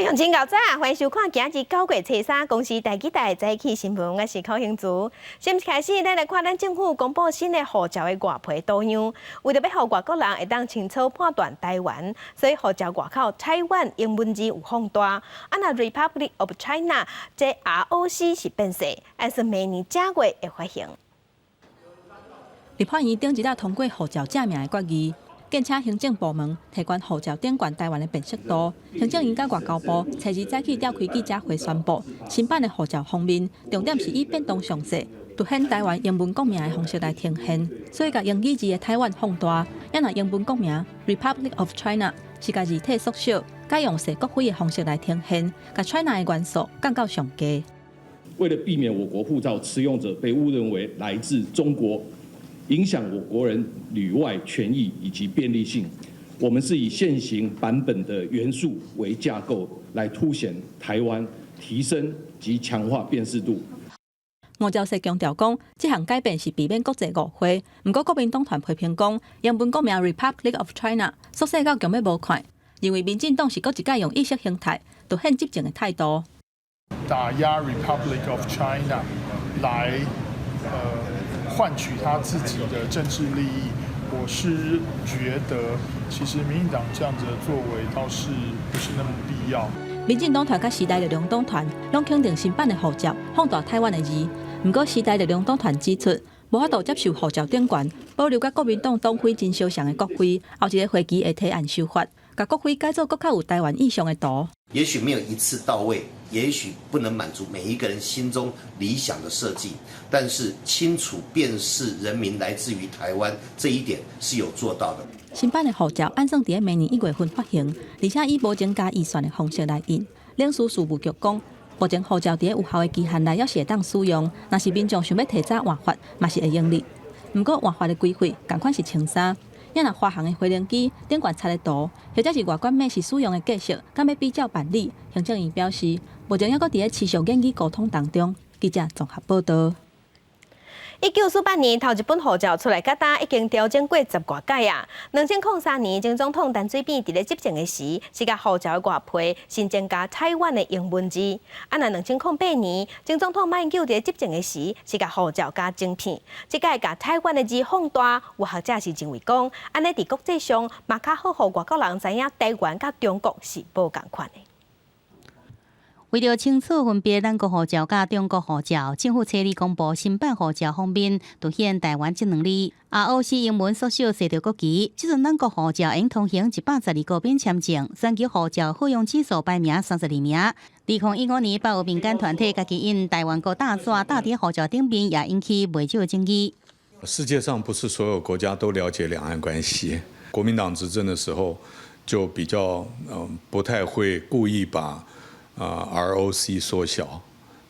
各位鄉親早，歡迎收看今日9月初3公視台語台早起新聞，我是寇興竹。先開始，咱來看咱政府公布新的護照的外皮圖樣，為著欲予外國人會當清楚判斷台灣，所以護照外口台灣英文字有放大。啊，若 Republic of China 這 ROC 是變細，按算明年正月會發行。立法院頂一日通過護照正名的決議。建請行政部門提懸護照頂懸台灣的辨識度。行政院佮外交部初二早起召開記者會宣布，新版的護照封面重點是以變動詳細，凸顯台灣英文國名的方式來呈現，所以共英語字的台灣放大，也若英文國名 Republic of China 是共字體縮小，改用踅國徽的方式來呈現，共 China 的元素降到上低。為了避免我國護照持用者被誤認為來自中國，影響我國人旅外權益以及便利性，我們是以現行版本的元素為架構，來凸顯台灣，提升及強化辨識度。吳釗燮強調講，這項改變是避免國際誤會。毋過國民黨團批評講，英文國名 Republic of China 縮細到強欲無看，認為民進黨是閣一擺用意識形態凸顯執政的態度。打壓 Republic of China 來換取他自己的政治利益，我是覺得其實民進黨這樣子的作為倒是不是那麼必要。民進黨團佮時代力量黨團攏肯定新版的護照放大台灣的字，毋過時代力量黨團指出，無法度接受護照頂懸保留佮國民黨黨徽真相像的國徽，後一個會期會提案修法，共國徽改做閣較有台灣意象的圖。也許沒有一次到位，也許不能滿足每一個人心中理想的設計，但是清楚辨識人民來自於台灣這一點是有做到的。新版的護照按算佇明年1月份發行，而且以無增加預算的方式來印。領事事務局講，目前護照佇有效的期限內猶是會當使用，若是民眾想欲提早換發，嘛是會用得。毋過換發的規費仝款是1300。也若華航的飛行機頂懸插的圖，或者是外觀碼是使用的格式，敢欲比照辦理？行政院表示，目前猶閣佇咧持續研議溝通當中。記者綜合報導。1948年頭一本護照出來，到今已經調整過十外擺啊。2003年，前總統陳水扁佇咧執政的時，是共護照的外皮新增加台灣的英文字。啊，若2008年，前總統馬英九佇咧執政的時，是共護照加晶片，這擺共台灣的字放大。有學者是認為講，按呢佇國際上嘛較好，予外國人知影台灣佮中國是無仝款的。為著清楚分別咱國護照佮中國護照，政府初二公布新版護照封面，凸顯台灣這兩字。ROC 英文縮小寫著國旗。這陣咱國護照會通行112個免簽證，全球護照好用指數排名32名。2015年，有民間團體家己印台灣國大紙貼佇護照頂面，也引起袂少爭議。世界上不是所有國家都了解兩岸關係。國民黨執政的時候，就比較不太會故意把ROC 縮小，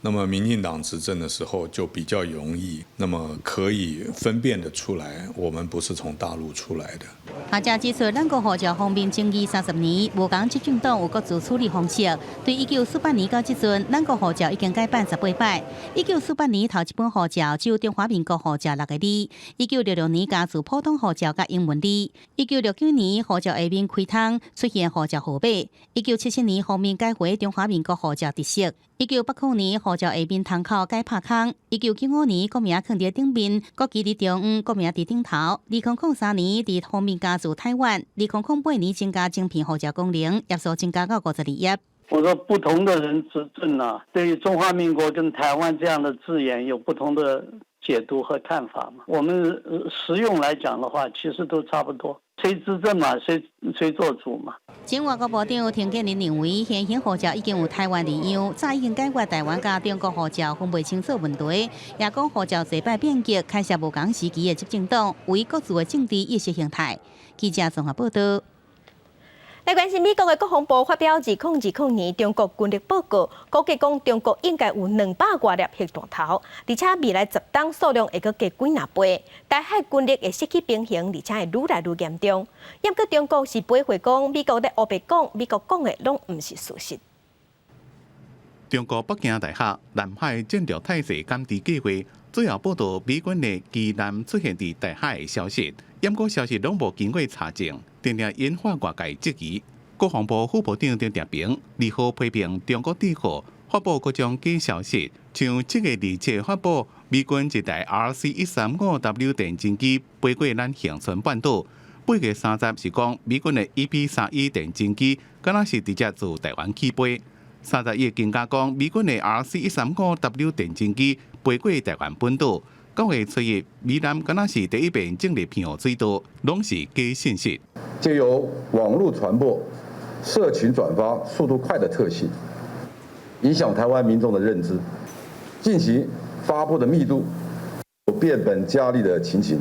那麼民進黨執政的時候就比較容易，那麼可以分辨得出來，我們不是從大陸出來的。學者指出，咱國護照封面爭議30年，無仝執政黨有各自處理方式。對1948年到這陣，咱國護照已經改版18擺。1948年頭一本護照只有中華民國護照六個字。1966年加注普通護照佮英文字。1969年護照下面開窗出現護照號碼。1977年封面改回中華民國護照特色。1980年護照下面窗口改拍空。1995年國名囥佇頂面，國旗佇中央，國名佇頂頭。2003年佇封面加注台灣。2008年增加晶片護照功能，頁數增加到52頁。我說不同的人執政啊，對於中華民國跟台灣這樣的字眼有不同的解讀和看法嘛。我們實用來講的話，其實都差不多。誰執政嘛，誰誰做主嘛。前外交部長陳建仁認為，現行護照已經有台灣字樣，早已經解決台灣佮中國護照分袂清楚問題。也講護照濟擺變革，牽涉無仝時期的執政黨為各自的政治意識形態。記者綜合報導。來關心美國的國防部發表2020年中國軍力報告，估計講中國應該有200外粒核彈頭，而且未來10冬數量會閣加幾若倍。台海軍力會失去平衡，而且會愈來愈嚴重。毋過中國是駁回講，美國咧烏白講，美國講的攏毋是事實。中國北京大學南海戰略態勢監視計劃主要報導美軍的機艦出現佇台海的消息，毋過消息攏無經過查證，定定引發外界質疑。國防部副部長張德平2號批評中國智庫發布各種假消息，像7月27發布美軍一台 RC-135W 電戰機飛過咱恆春半島。8月30是講美軍的 EP-31電戰機，敢若是直接自台灣起飛。31更加講美軍的 RC-135W 電戰機飛過台灣本島。9月初一，美艦敢若是第一遍進入平湖水道，攏是假信息。藉由網路傳播、社群轉發速度快的特性，影響台灣民眾的認知，近期發布的密度有變本加厲的情形，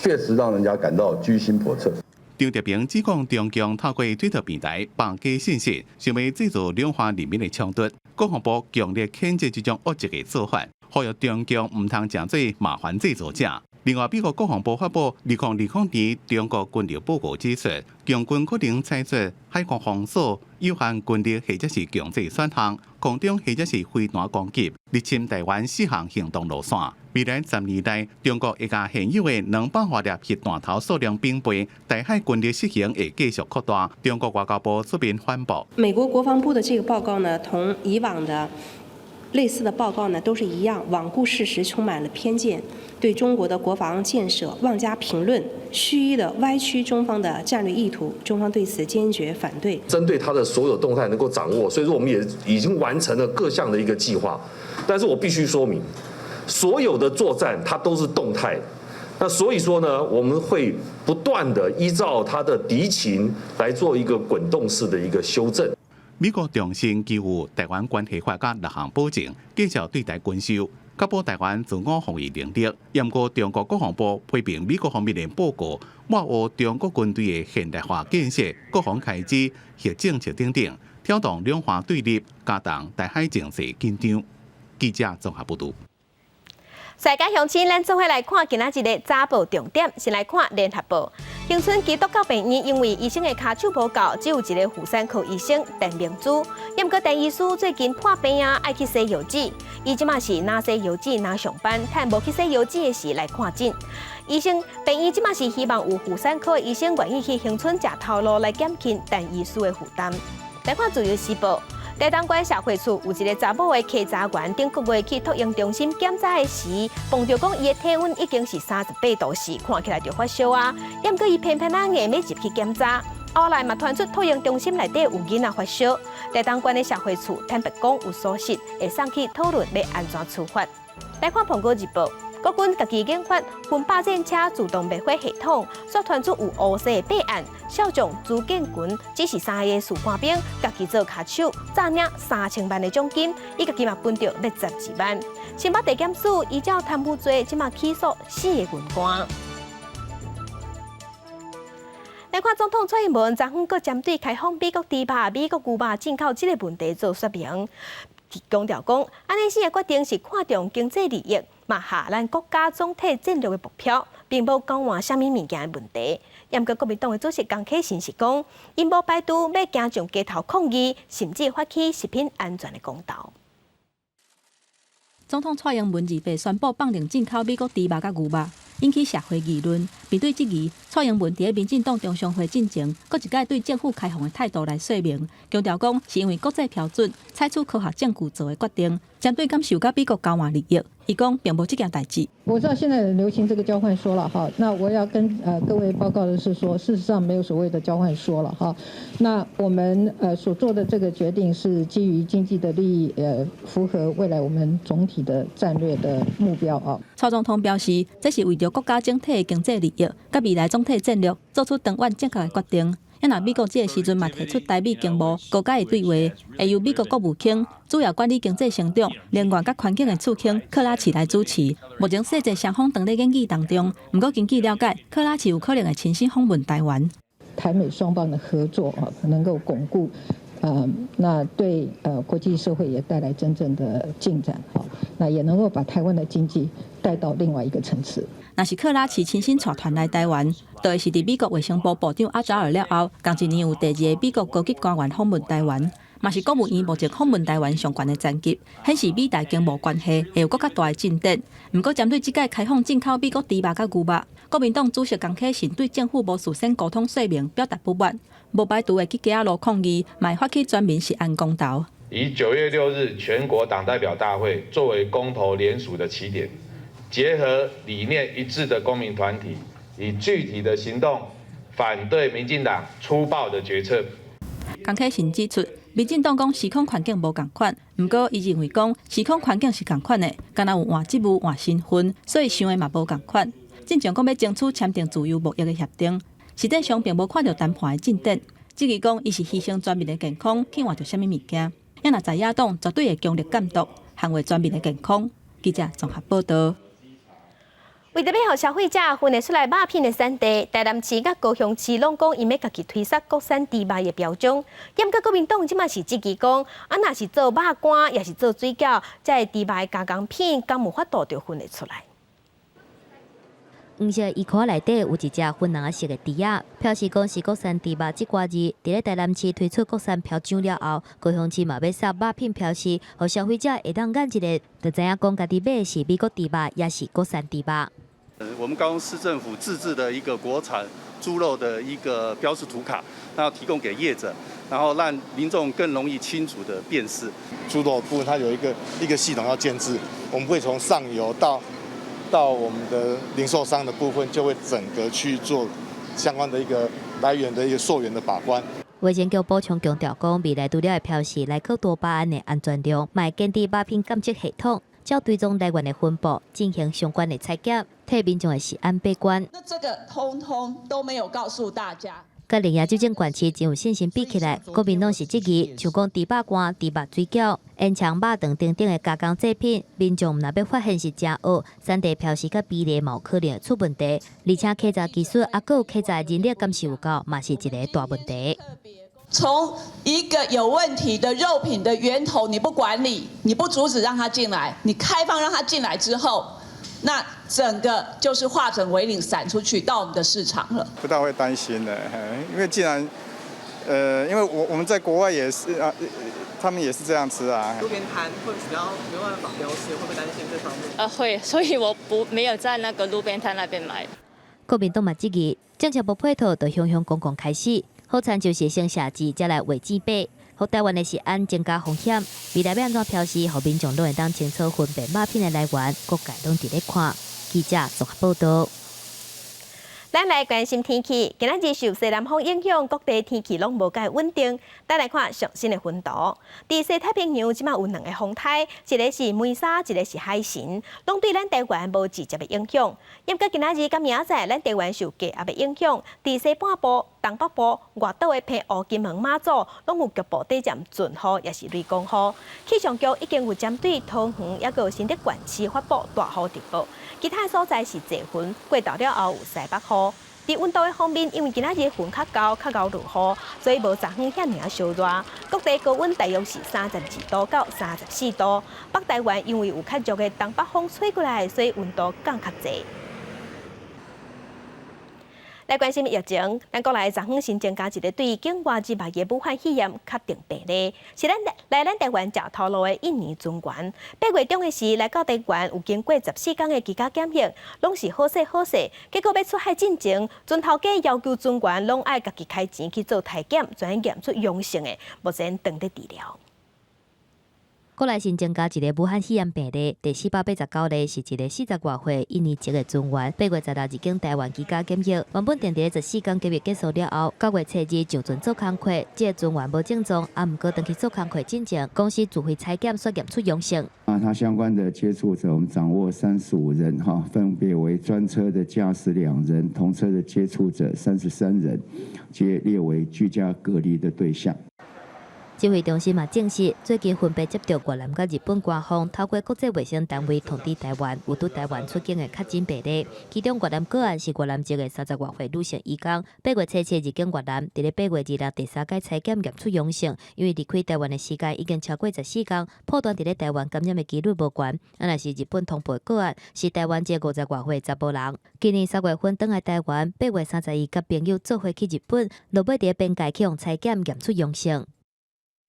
確實讓人家感到居心叵測。張德平指控中共透過推特平台放假信息，想欲製造兩岸人民的衝突。國防部強烈譴責這種惡質的做法，呼籲中共毋通成做麻煩製造者。另外，美國國防部發布2020年中國軍力報告指出，共軍可能採取海空封鎖、有限軍力或者是強制選項、空中或者是飛彈攻擊，入侵台灣四項行動路線。未來10年內，中國會共現有的200外粒核彈頭數量翻倍，台海軍力實行會繼續擴大。中國外交部出面反駁。美國國防部的這個報告呢，同以往的類似的報告呢，都是一樣，罔顧事實，充滿了偏見，對中國的國防建設妄加評論，蓄意的歪曲中方的戰略意圖，中方對此堅決反對。針對他的所有動態能夠掌握，所以說我們也已經完成了各項的一個計劃。但是我必須說明，所有的作戰它都是動態，那所以說呢，我們會不斷的依照它的敵情來做一個滾動式的一個修正。美國重申基於台灣關係法佮六項保證，繼續對台軍售，確保台灣自我防衛能力。毋過中國國防部批評美國方面的報告，抹黑中國軍隊的現代化建設、國防開支、核政策等等，挑動兩岸對立，加重台海情勢緊張。記者綜合報導。世界鄉親，咱做伙來看今仔日的早報重點。先來看聯合報，恆春基督教病院因為醫生的跤手無夠，只有一个婦產科醫生陳明珠。毋過陳醫師最近破病啊，愛去洗腰子。伊這馬是若洗腰子若上班，趁無去洗腰子的時來看診。醫生病院這馬是希望有婦產科醫生願意去恆春食頭路來減輕陳醫師的負擔。來看自由時報。台東縣社會處有一个查某的稽查員，頂個月去托嬰中心檢查的時，碰著講伊的體溫已經是38度4，看起來就發燒啊。毋過伊偏偏仔硬欲入去檢查，後來嘛傳出托嬰中心內底有囡仔發燒。台東縣的社會處坦白講有疏失，會送去討論欲按怎處罰。來看《蘋果日報》。國軍家己研發分靶戰車自動滅火系統，煞傳出有烏色的弊案。少將朱建群只是三个士官兵，家己做跤手，詐領3000萬的獎金，伊家己嘛分著欲12萬。新北地檢署依照貪污罪，這馬起訴四个軍官。來看總統蔡英文昨昏閣針對開放美國豬肉、美國牛肉進口這个問題做說明，強調講，按呢款的決定是看重經濟利益，嘛合咱國家總體戰略的目標，並無交換啥物物件的問題。毋過國民黨的主席江啟臣是講，𪜶無排除欲行上街頭抗議，甚至發起食品安全的公投。總統蔡英文28宣布放任進口美國豬肉佮牛肉，引起社會議論。面對質疑，蔡英文佇咧民進黨中常會進前，閣一擺對政府開放的態度來說明，強調講是因為國際標準採取科學證據做的決定，針對敢受佮美國交換利益，伊講並無這件代誌。我知道現在流行這個交換說了哈，那我要跟各位報告的是說，事實上沒有所謂的交換說了哈。那我們所做的這個決定是基於經濟的利益，符合未來我們總體的戰略的目標啊。蔡總統表示，這是為著國家整體的經濟利益，佮未來總體戰略做出長遠正確的決定。啊，若美國這个時陣嘛提出台美經貿高階的對話，會由美國國務卿主要管理經濟成長、能源佮環境的次卿克拉奇來主持。目前細節雙方當咧研議當中，毋過根據了解，克拉奇有可能會親身訪問台灣。台美雙方的合作啊，能夠鞏固，那對國際社會也帶來真正的進展，哈，那也能夠把台灣的經濟帶到另外一個層次。若是克拉奇親身帶團來台灣，就會是佇美國衛生部部長阿扎爾了後，仝一年有第二个美國高級官員訪問台灣。嘛是國務院目前訪問台灣上懸的層級，顯示美台經貿關係會有閣較大的進展。毋過，針對這擺開放進口美國豬肉佮牛肉，國民黨主席江啟臣對政府無事先溝通說明，表達不滿，無排除會去街仔路抗議，嘛會發起全民食安公投。以9月6日全國黨代表大會作為公投聯署的起點，結合理念一致的公民團體，以具體的行動反對民進黨粗暴的決策。江啟臣指出，民進黨講時空環境無仝款，毋過伊認為講時空環境是仝款的，敢若有換職務換身份，所以想的嘛無仝款。進前講欲爭取簽訂自由貿易的協定，實際上並無看著談判的進展。質疑講伊是犧牲全民的健康去換著啥物物件？啊若在野黨絕對會強力監督，捍衛全民的健康。記者綜合報導。為著欲予消費者分得出來肉品的產地，台南市佮高雄市攏講𪜶欲家己推捒國產豬肉的標章。毋過國民黨這馬是質疑講，啊若是做肉乾，抑是做水餃，這个豬肉的加工品，敢有法度著分得出來？黃色衣褲內底有一隻粉紅色的豬仔，表示講是國產豬肉這掛字。佇咧台南市推出國產標章了後，高雄市嘛欲捒肉品標示，予消費者會當眼一下，就知影講家己買的是美國豬肉，抑是國產豬肉。我們高雄市政府自製的一個國產豬肉的一個標示圖卡，那提供給業者，然後讓民眾更容易清楚的辨識豬肉部分，它有一個系統要建置，我們會從上游到我們的零售商的部分，就會整個去做相關的一個來源的一個溯源的把關。衛生局補充強調講，未來除了會標示萊克多巴胺的安全量，嘛會建置肉品檢測系統，照追蹤來源的分布進行相關的採檢，替民眾的食安把關。那這個通通都沒有告訴大家。佮另外酒精縣市真有信心比起來，國民黨是質疑，像講豬肉乾、豬肉水餃、煙腸肉腸等等的加工製品，民眾若欲發現是誠惡，產地標示佮比例嘛有可能會出問題，而且稽查技術猶閣有稽查人力敢是有夠，嘛是一個大問題。從一個有問題的肉品的源頭，你不管理，你不阻止讓它進來，你開放讓它進來之後，那整個就是化整為零散出去到我們的市場了。不大會擔心的，因為既然，因為我們在國外也是啊，他們也是這樣吃啊。路邊攤會比較沒辦法標示，會不會擔心這方面？會，所以我不沒有在那個路邊攤那邊買。國民黨嘛質疑政策無配套，就雄雄公公開始，好親像是先寫字，才來畫字白，予台灣的食安增加風險。未來欲按怎標示，予民眾攏會當清楚分辨肉品的來源，各界攏佇咧看。記者綜合報導。咱來關心天氣，今仔日受西南風影響，各地天氣攏無蓋穩定。咱來看上新的雲圖，佇西太平洋這馬有兩个風颱，一个是梅沙，一个是海神，攏對咱台灣無直接的影響。毋過今仔日佮明仔載，咱台灣受低壓的影響，佇西半部、東北部、外島的澎湖、金門、馬祖，攏有局部短暫陣雨，抑是雷公雨。氣象局已經有針對桃園抑閣有新竹縣市發布大雨特報，其他所在是濟雲，過晝了後有西北雨。佇溫度的方面，因為今仔日雲較厚，較𠢕落雨，所以無昨昏遐爾仔燒熱。各地高溫大約是32度到34度。北台灣因為有較弱的東北風吹過來，所以溫度降較濟。來關心疫情，咱國內昨昏新增加一個對境外入來的武漢肺炎確定病例，是咱來咱台灣食頭路的印尼船員。8月中的時來到台灣，有經過14天的居家檢疫，攏是好勢好勢。結果欲出海進前，船頭家要求船員攏愛家己開錢去做體檢，全驗出陽性的，目前正佇治療。國內新增加一个武漢肺炎病例，第489例是一个40外歲印尼籍的船員，8月16入境台灣居家檢疫，原本定佇咧14天檢疫結束了後，9月初2上船做工課，這个船員無症狀，毋過轉去做工課進前，公司自費採檢煞驗出陽性。啊，他相關的接觸者，我們掌握35人，哈，分別為專車的駕駛2人，同車的接觸者33人，皆列為居家隔離的對象。指揮中心嘛證實，最近分別接著越南佮日本官方透過國際衛生單位通知台灣，有對台灣出境的確診病例。其中越南個案是越南籍的30外歲女性移工，8月初7入境越南，佇咧8月26第三擺採檢驗出陽性，因為離開台灣的時間已經超過14天，判斷佇咧台灣感染的幾率無懸。啊，若是日本通報的個案是台灣籍50外歲查埔人，今年3月份轉來台灣，8月31佮朋友做伙去日本，落尾佇咧邊界去予採檢驗出陽性。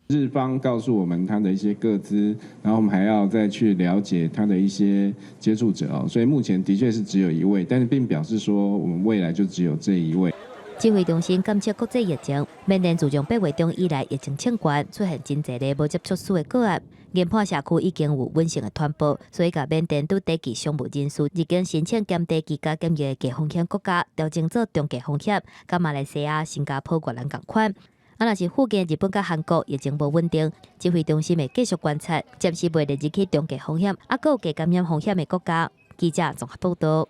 日方告訴我們他的一些個資，然後我們還要再去了解他的一些接觸者哦，所以目前的確是只有一位，但是並表示說我們未來就只有這一位。指揮中心監測國際疫情，緬甸自從8月中以來疫情衝懸，出現真濟例無接觸史的個案，研判社區已經有穩性的傳播，所以共緬甸拄地級商務人士入境申請減低居家檢疫的低風險國家，調整做中低風險，佮馬來西亞、新加坡、越南仝款。啊，若是附近日本佮韓國疫情無穩定，指揮中心會繼續觀察，暫時袂列入去中低風險，猶閣有低感染風險的國家。記者綜合報導。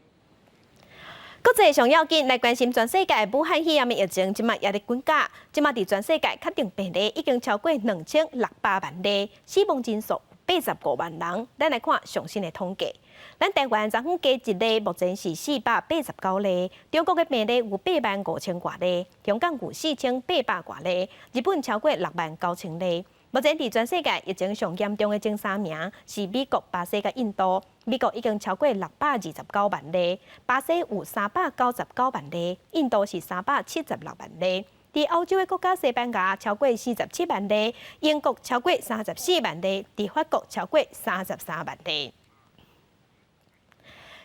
國際上要緊來關心全世界武漢肺炎的疫情，這馬也咧滾價，這馬佇全世界確定病例已經超過2600萬例，死亡人數85萬人。咱來看上新的統計，咱台灣昨昏加一例，目前是489例。中國的病例有8萬5千外例，香港有4800外例，日本超過6萬9千例。目前佇全世界疫情上嚴重的前三名是美國、巴西佮印度。美國已經超過629萬例，巴西有399萬例，印度是376萬例。佇歐洲的國家西班牙超過47萬例，英國超過34萬例，佇法國超過33萬例。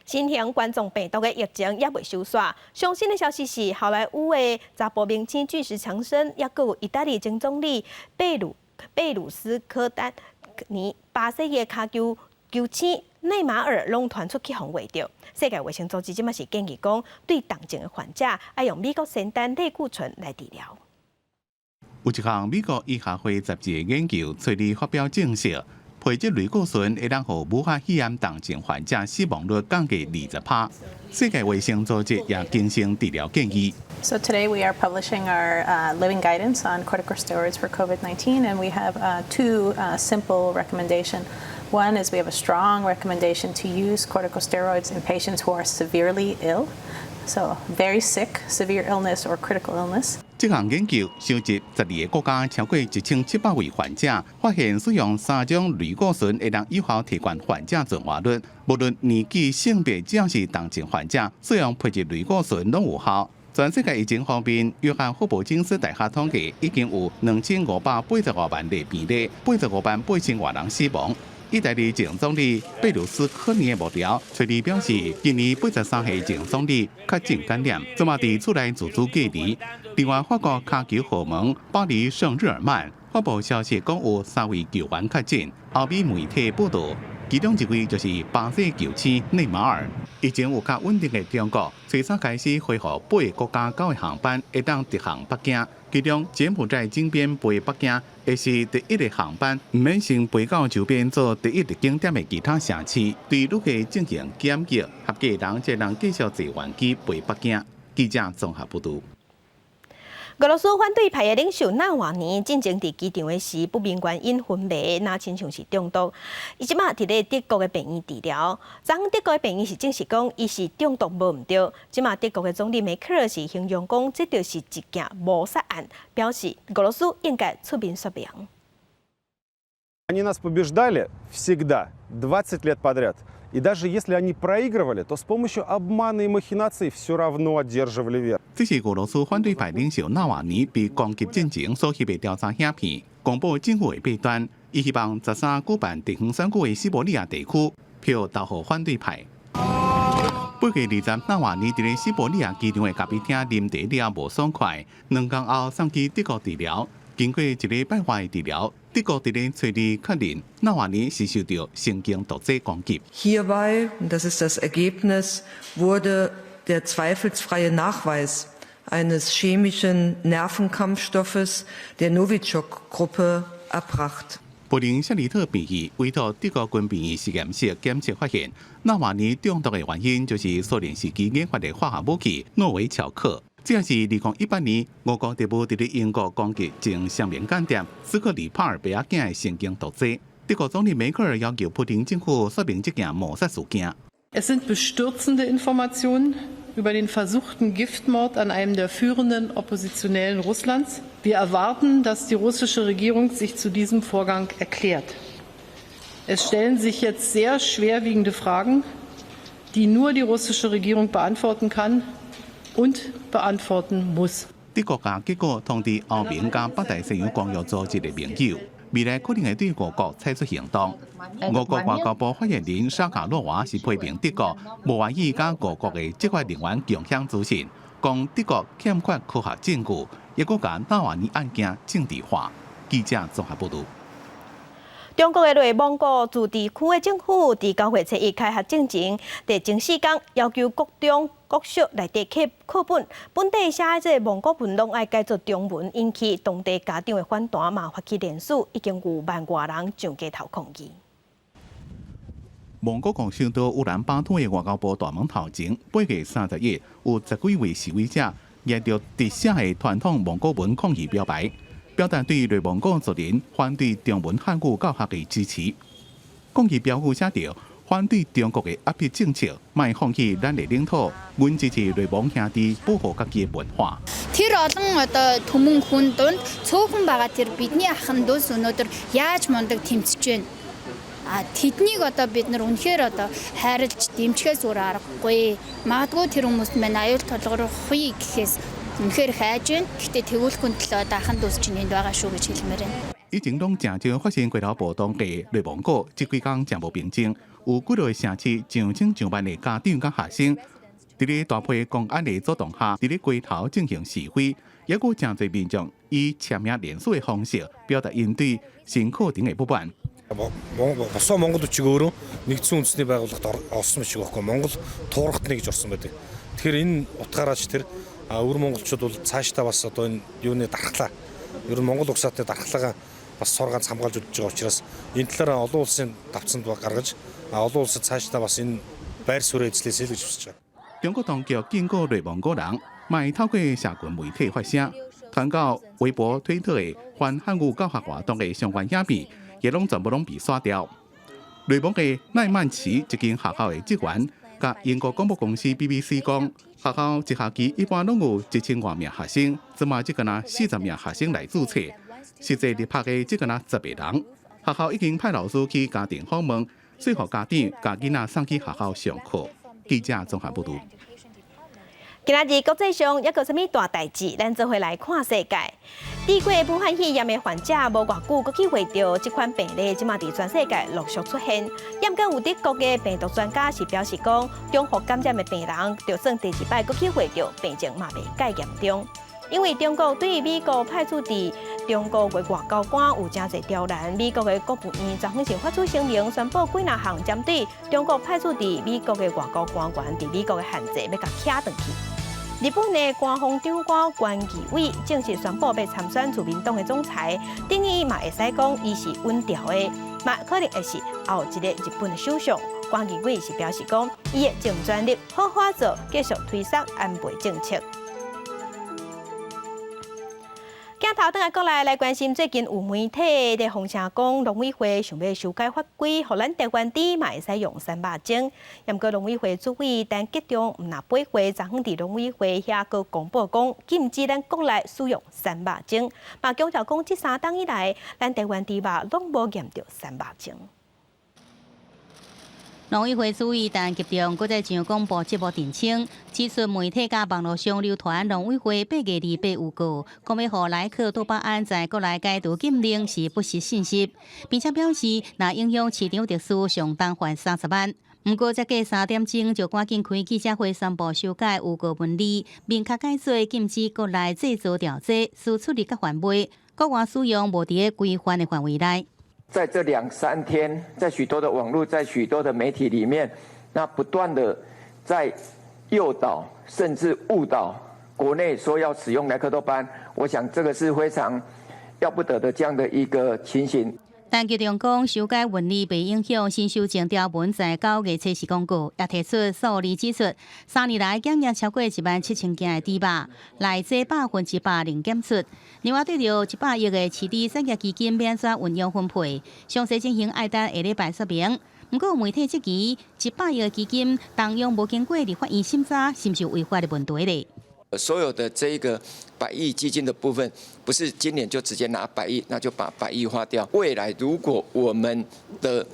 新型冠狀病毒的疫情猶未收煞。上新的消息是，好萊塢的查埔明星巨石強森，猶閣有意大利前總理貝魯斯科丹尼、巴西的跤球球星內馬爾攏傳出去予穢著。世界衛生組織這馬是建議講，對重症的患者愛用美國仙丹類固醇來治療。有一項美國醫學會雜誌的研究，揣二發表證實，皮質類固醇會當予武漢肺炎重症患者死亡率降低20%。世界衛生組織也更新治療建議。 So today we are publishing our living guidance on corticosteroids for COVID-19, and we have two simple recommendations. One is we have a strong recommendation to use corticosteroids in patients who are severely ill, so very sick, severe illness or critical illness. 這項研究收集12個國家超過1700位患者，發現使用三種類固醇會當有效提懸患者存活率，無論年紀、性別，只要是重症患者，使用皮質類固醇攏有效。全世界疫情方面，約翰霍普金斯大學統計已經有2585萬例病例，85萬8千外人死亡。意大利前總理貝魯斯科尼的幕僚揣二表示，今年83歲前總理確診感染，這馬佇厝內自主隔離。另外，法國跤球豪門巴黎聖日耳曼發布消息講有三位球員確診。歐美媒體報道，其中一位就是巴西球星內馬爾。疫情有較穩定的中國，揣三開始恢復八个國家九个航班會當直航北京。其中柬埔寨金邊飛北京，會是第一个航班，毋免先飛到周邊做第一入境點的其他城市，對旅客進行檢疫，合格人才能繼續坐原機飛北京。記者綜合報導。俄羅斯反對派的領袖納瓦尼進前佇機場的時不明原因昏迷，若親像是中毒。伊這馬佇咧德國的病院治療。昨昏德國的病院是證實講，伊是中毒無毋對。這馬德國的總理梅克爾是形容講，這就是一件謀殺案，表示俄羅斯應該出面說明。 Они нас побеждали всегда, 20 лет подряд. И даже если они проигрывали, то с помощью обмана и махинаций все равно одерживали верх. 這是俄羅斯反對派領袖納瓦尼被攻擊進前所翕的調查影片，公布政府的弊端，伊希望13舉辦地方選舉的西伯利亞地區票投予反對派。8月20，納瓦尼佇咧西伯利亞機場的咖啡廳啉茶了無爽快，2工後送去德國治療。經過一禮拜外的治療，德國佇咧揣二確認納瓦尼是受到神經毒劑攻擊。 Hierbei, und das ist das Ergebnis, wurde der zweifelsfreie Nachweis eines chemischen Nervenkampfstoffes der Novichok-Gruppe erbracht. 柏林夏利特病院委託德國軍病院實驗室檢測發現，納瓦尼中毒的原因就是蘇聯時期研發的化學武器諾維喬克。這是2018年俄國特務佇咧英國攻擊前雙面間諜斯克里帕爾爸仔囝的神經毒劑。德國總理梅克爾要求普丁政府說明這件謀殺事件。 Es sind bestürzende Informationen über den versuchten Giftmord an einem der führenden Oppositionellen Russlands. Wir erwarten, dass die russische Regierung sich zu diesem Vorgang erklärt. Es stellen sich jetzt sehr schwerwiegende Fragen, die nur die russische Regierung beantworten kann und beantworten muss. 德國共結果通知歐盟佮北大西洋公約組織的盟友，未來可能會對俄國採取行動。俄國外交部發言人沙卡洛娃是批評德國無願意佮俄國的執法人員共享資訊，講德國欠缺科學證據，抑閣共納瓦爾案件政治化。記者綜合報道。中國的內蒙古自治區的政府佇9月初一開學進前，佇前四工要求國中、國小內底課課本本地寫的這个蒙古文攏愛改做中文，引起當地家長的反彈，嘛發起聯署，已經有萬外人上街頭抗議。蒙古國首都烏蘭巴托的外交部大門頭前，8月31，有十幾位示威者沿著直寫的傳統蒙古文抗議標牌，表達對內蒙古族人反對中文漢語教學的支持。抗議標語寫著反對中國的壓迫政策，莫放棄咱的領土，阮支持內蒙兄弟保護家己的文化。 Тэр олон одоо түмэн хүн дунд цөөхөн байгаа тэр бидний ахын дүүс өнөөдөр яаж мундаг тэмцэж байна. А тэднийг одоо бид нар үнэхээр одоо хайрлж дэмжихээс өөр аргагүй. Магадгүй тэр хүмүүст маань аюул тулгарахгүй гэхээс үнэхээр хайж байна. Гэхдээ тэгүүлэхүн төлөө одоо ахын дүүс чинь энд байгаа шүү гэж хэлмээр байна. 以前攏誠少發生街頭暴動的內蒙古，這幾工誠無平靜，有幾个城市上千上萬的家長佮學生，佇咧大批公安的阻擋下，佇咧街頭進行示威，抑閣誠濟民眾以簽名聯署的方式，表達𪜶對新課程的不滿。 Босгоо Монгол бичиг өөрөө нэгдсэн үндэсний байгууллагад орсон бичиг байхгүй Монгол туургатны гэж орсон байдаг. Тэгэхээр энэ утгаараа ч тэр өвөр монголчууд бол цаашдаа бас одоо энэ юуны дархлаа ер нь Монгол угсаатны дархлаагаа бас цор ганц хамгаалж үзэж байгаа учраас энэ талаараа олон улсын давтсанд гаргаж олон улсад цаашдаа бас энэ байр сууриа эзлээсэй л гэж хүсэж байгаа. 中國當局警告內蒙古人，莫透過社群媒體發聲，傳到微博、推特的反漢語教學活動的相關影片，也攏全部攏被刷掉。內蒙的奈曼旗一間學校的職員，佮英國廣播公司 BBC 講，學校一學期一般攏有一千外名學生，這馬只敢若40名學生來註冊，實際入學的只敢若10個人。學校已經派老師去家庭訪問，說服家長共囡仔送去學校上課。記者綜合報導。今仔日國際上猶閣啥物大代誌？咱做伙來看世界。治過武漢肺炎的患者無偌久，閣去患著這款病例，這馬佇全世界陸續出現。毋過有德國的病毒專家是表示講，重複感染的病人，就算第二擺閣去患著，病情嘛袂蓋嚴重。因為中國對美國派駐佇中國的外交官有誠濟刁難，美國的國務院昨昏是發出聲明，宣布幾若項針對中國派駐佇美國的外交官員佇美國的限制，欲共拆轉去。日本的官房長官菅義偉正式宣布欲參選自民黨的總裁，等於嘛會使講伊是穩調的，嘛可能會是後一个日本的首相。菅義偉是表示講，伊會盡全力好好做，繼續推捒安倍政策。鏡頭轉來國內來關心，最近有媒體佇放聲講，農委會想欲修改法規，予咱台灣豬嘛會使用三肉精。毋過農委會主委陳吉仲毋若8月，昨昏佇農委會遐閣公布講，禁止咱國內使用三肉精。嘛強調講，這3冬以來，咱台灣豬肉攏無驗著三肉精。農委會主委陳吉仲閣再上廣播節目澄清，指出媒體佮網路上流傳農委會8月28預告，講欲予萊克多巴胺在國內解除禁令是不實信息，並且表示，若影響市場秩序，上重罰30萬。毋過才過3點鐘就趕緊開記者會宣布修改預告文字，明確改做禁止國內製造調劑、輸出入佮販賣，國外使用無佇咧規範的範圍內。在這兩三天，在許多的網絡，在許多的媒體裡面，那不斷的在誘導甚至誤導國內說要使用萊克多巴胺，我想這個是非常要不得的這樣的一個情形。陳吉仲講，修改文字袂影響新修正條文在9月初四公告，也提出數字指出，3年來檢驗超過1萬7千件的豬肉，內底100%零檢出。另外，對著100億的飼豬產業基金欲按怎運用分配，詳細情形愛等下禮拜說明。毋過媒體質疑，100億的基金動用無經過立法院審查，是毋是有違法的問題咧？所有的這一個百億基金的部分，不是今年就直接拿百億，那就把百億花掉。未來如果我們的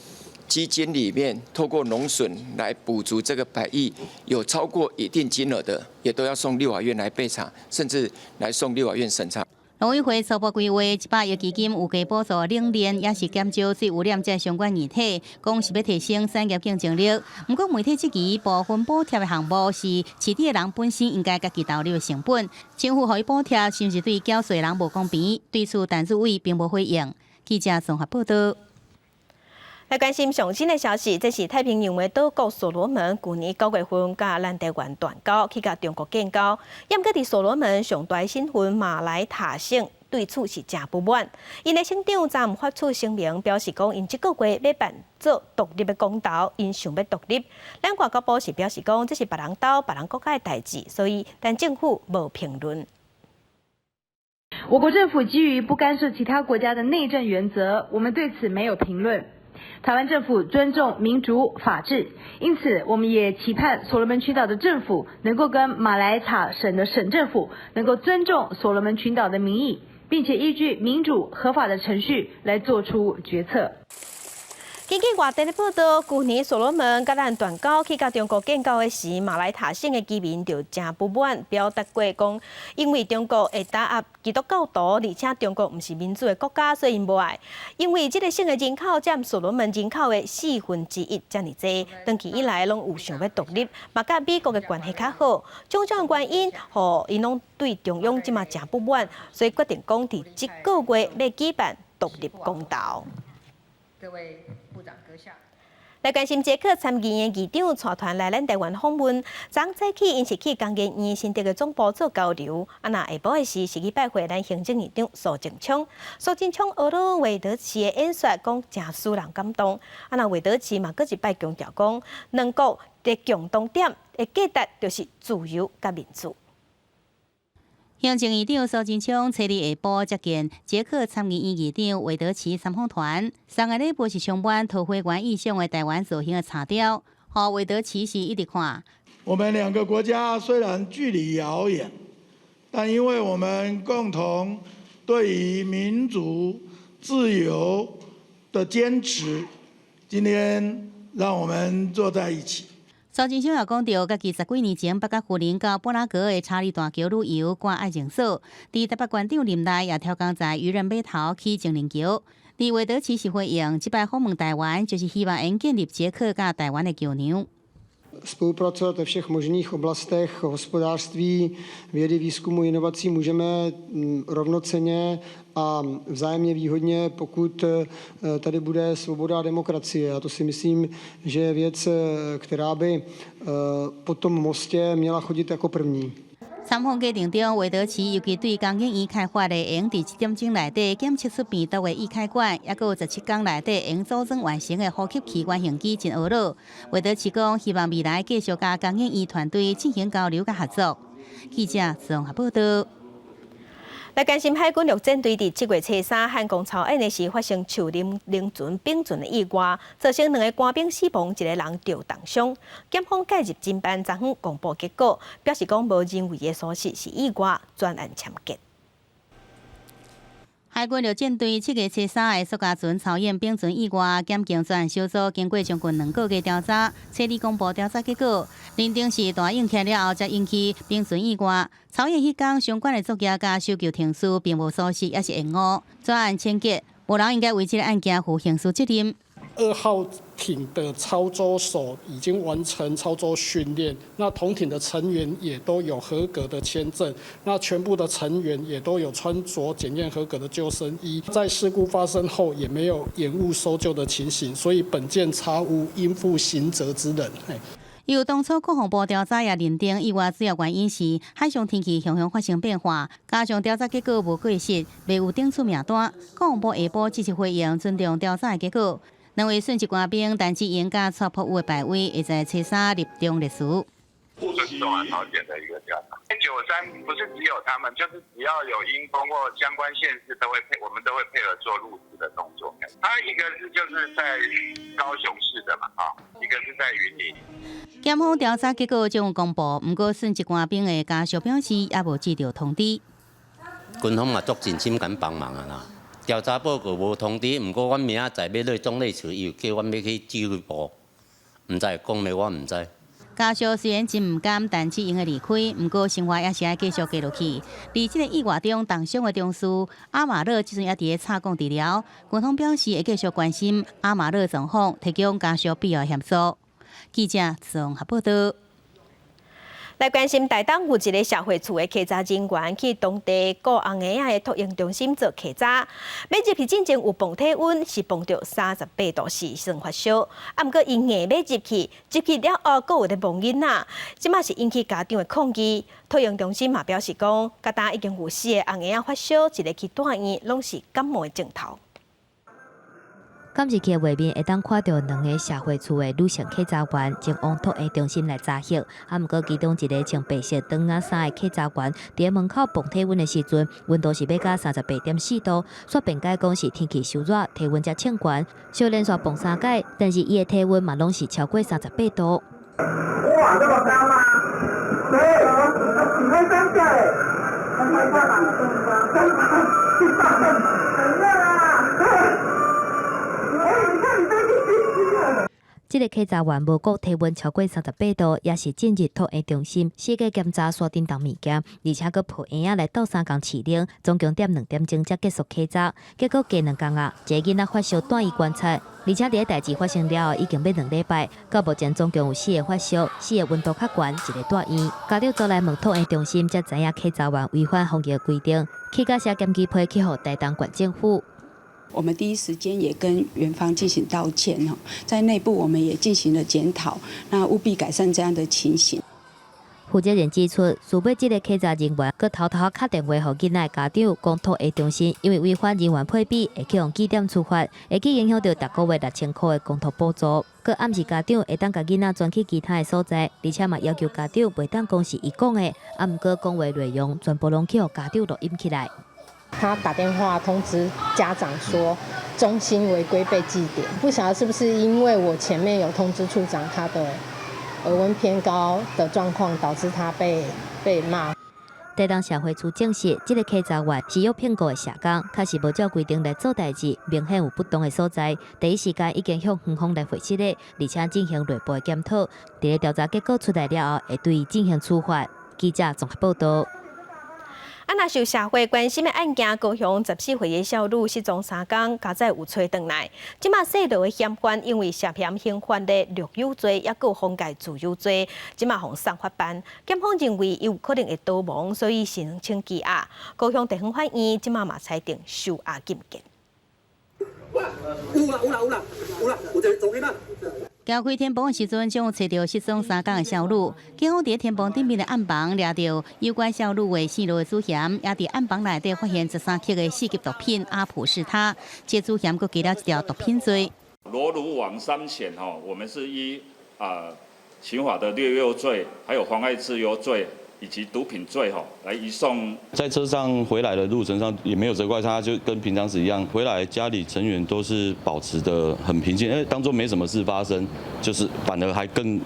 基金裡面透過農損來補足這個100億，有超過一定金額的，也都要送立法院來備查，甚至來送立法院審查。農委會初步規劃100億基金有加補助冷鏈，也是減少水污染這相關議題，講是欲提升產業競爭力。毋過媒體質疑部分補貼的項目是飼豬的人本身應該家己投入的成本，政府予伊補貼是毋是對繳稅人無公平？對此，陳志偉並無回應。記者綜合報道。來關心上新的消息，這是太平洋的島國所羅門，舊年9月份佮咱台灣斷交，去共中國建交。毋過佇所羅門上大省份馬來塔省對此是誠不滿，𪜶的省長昨昏發出聲明，表示講𪜶這個月欲辦做獨立的公投，𪜶想欲獨立。咱外交部是表示講，這是別人兜、別人國家的代誌，所以咱政府無評論。我國政府基於不干涉其他國家的內政原則，我們對此沒有評論。台灣政府尊重民主法治，因此我們也期盼所羅門群島的政府能夠跟馬來塔省的省政府能夠尊重所羅門群島的民意，並且依據民主合法的程序來做出決策。根據外電的報道，舊年所羅門佮咱斷交去共中國建交的時，馬來塔省的居民就誠不滿，表達過講，因為中國會打壓基督教徒，而且中國毋是民主的國家，所以𪜶無愛。因為這個省的人口佔所羅門人口的1/4，遮爾濟，長期以來攏有想欲獨立，嘛佮美國的關係較好，種種原因，予𪜶攏對中央這馬誠不滿，所以決定講佇這個月欲舉辦獨立公投。各位部長閣下，來關心捷克參議院議長帶團來咱台灣訪問，昨早起𪜶是去工研院新竹的總部做交流，啊，若下晡的時是去拜會咱行政院長蘇貞昌。蘇貞昌呵咾韋德奇的演說，講誠使人感動。啊，若韋德奇嘛，閣一擺強調講，兩國的共同點的價值就是自由佮民主。行政院長蘇貞昌初二下晡接見捷克參議院議長韋德奇參訪團，送的禮物是充滿桃花源意象的台灣造型的茶雕。予韋德奇是一直看。我們兩個國家雖然距離遙遠，但因為我們共同對於民主自由的堅持，今天讓我們坐在一起。蘇貞昌也講著，家己十幾年前捌佮夫人到布拉格的查理大橋旅遊，掛愛情鎖。佇台北縣長任內，也刁工在漁人碼頭起情人橋。佇韋德奇是回應，這擺訪問台灣，就是希望𪜶建立捷克佮台灣的橋梁。 Spolupracovat ve všech možných oblastech hospodářství, vědy, výzkumu, inovací můžeme rovnocenně a vzájemně výhodně, pokud tady bude svoboda a demokracie. A to si myslím, že je věc, která by po tom mostě měla chodit jako první. 參訪過程中，韋德奇尤其對工研院開發的會用佇一點鐘內底檢測出病毒的易開管，抑閣有17天內底會用組裝完成的呼吸器原型機真呵咾。韋德奇講，希望未來繼續佮工研院團隊進行交流佮合作。記者綜合報道。來關心海軍陸戰隊佇7月初3漢光操演的時，發生樹林靈船丙船的意外，造成兩個官兵死亡，一個人著重傷。檢方介入偵辦，昨昏公布結果，表示講無人為的疏失是意外，專案簽結。海軍陸戰隊7月初3的索家船操演丙船意外，檢警專案小組經過將近2個月調查，初二公布調查結果，認定是大湧起了後才引起丙船意外。操演彼工相關的作業佮搜救程序並無疏失，抑是延誤，專案簽結，無人應該為這個案件負刑事責任。 2號艇的操作手已經完成操作訓練，那同艇的成員也都有合格的簽證，那全部的成員也都有穿着檢驗合格的救生衣，在事故發生後也沒有延誤搜救的情形，所以本件查無應負刑責之人。由當初國防部調查也認定，意外主要原因是海上天氣常常發生變化，加上調查結果無過失，未有頂出名單。國防部下晡積極回應，尊重調查的結果。兩位殉職官兵陳志英佮蔡柏宇的牌位會在初三入忠烈祠。這是中安朝鮮的一個調查。93不是只有他們，就是只要有鷹峰或相關縣市都會配，我們都會配合做入職的動作。他一個是就是在高雄市的嘛，啊，一個是在雲林。檢方調查結果將公布，毋過殉職官兵的家屬表示，猶無接著通知。軍方嘛足盡心緊幫忙啊啦，調查報告無通知，毋過阮明仔載欲落總理處，伊有叫阮欲去指揮部，毋知會講咩，我毋知。家屬雖然真毋甘陳志英的離開，毋過生活也是愛繼續過落去。佇這個意外中重傷的中士阿馬勒，這陣也佇咧插管治療。軍方表示會繼續關心阿馬勒狀況，提供家屬必要協助。記者綜合報道。來關心台東有一个社會處的稽查人員去當地顧紅嬰仔的托嬰中心做稽查，欲入去進前有磅體溫，是磅著38度4算發燒，啊，毋過伊硬欲入去，入去了後，閣有咧摸囡仔，這馬是引起家長的抗議。托嬰中心嘛表示講，佮今已經有四个紅嬰仔發燒，一个去住院，攏是感冒的症頭。監視器畫面會當看著兩个社會處的女性稽查員前往托嬰中心來查核，啊，毋過其中一个穿白色長仔衫的稽查員，佇門口磅體溫的時陣，溫度是欲到38.4度，煞辯解講是天氣傷熱，體溫才衝懸，小連續磅三擺，但是伊的體溫嘛攏是超過38度。哇，這麼高嗎？對，你會生氣？很熱啊！欸，你看你這個。這个稽查員無顧體溫超過38度，也是進入托嬰中心，四界檢查沙叮當物件，而且閣抱嬰仔來鬥相共試冷，總共踮2點鐘才結束稽查。結果過兩工啊，一个囡仔發燒蹛院觀察，而且佇咧代誌發生了後已經欲2禮拜，到目前總共有四个發燒，四个溫度較懸，一个蹛院。家長走來問托嬰中心，才知影稽查員違反防疫規定，去甲寫檢舉批去予台東縣政府。我們第一時間也跟園方進行道歉，在內部我們也進行了檢討，那務必改善這樣的情形。負責人指出，事尾這个稽查人員閣偷偷敲電話予囡仔家長，講托嬰中心因為違反人員配比，會去予記點處罰，會去影響著逐个月6000箍的公託補助。閣暗示家長會當共囡仔轉去其他的所在，而且嘛要求家長袂當講是伊講的，啊，毋過講話內容全部攏去予家長錄音起來。他打電話通知家長說中心違規被記點，不曉得是不是因為我前面有通知處長他的額溫偏高的狀況，導致他被罵。台東社會處證實，這个稽查員是約聘雇的社工，確實無照規定來做代誌，明顯有不當的所在。第一時間已經向園方來回釋咧，而且進行內部的檢討。佇咧調查結果出來了後，會對伊進行處罰。記者綜合報道。啊，若受社會關心的案件，高雄14歲的少女失蹤3工，家宰有揣轉來。這馬細路的嫌犯因為涉嫌刑犯的掠誘罪，抑閣有妨礙自由罪，這馬予送法辦。檢方認為伊有可能會逃亡，所以申請羈押。高雄地方法院這馬嘛裁定收押禁見。有啦有啦有啦有啦，有一个查某囡仔。撬開天棚的時陣，終於揣著失蹤3工的少女。警方佇天棚頂面的暗房掠著有關少女的姓羅的主嫌，也佇暗房內底發現13克的四級毒品阿普士他，這主嫌閣加了一條毒品罪。羅如網三嫌吼，我們是依刑法的掠誘罪，還有妨礙自由罪以及毒品罪吼，來移送。在車上回來的路程上也沒有責怪他，就跟平常時一樣，回來家裡成員都是保持得很平靜，當作沒什麼事發生，就是反而還更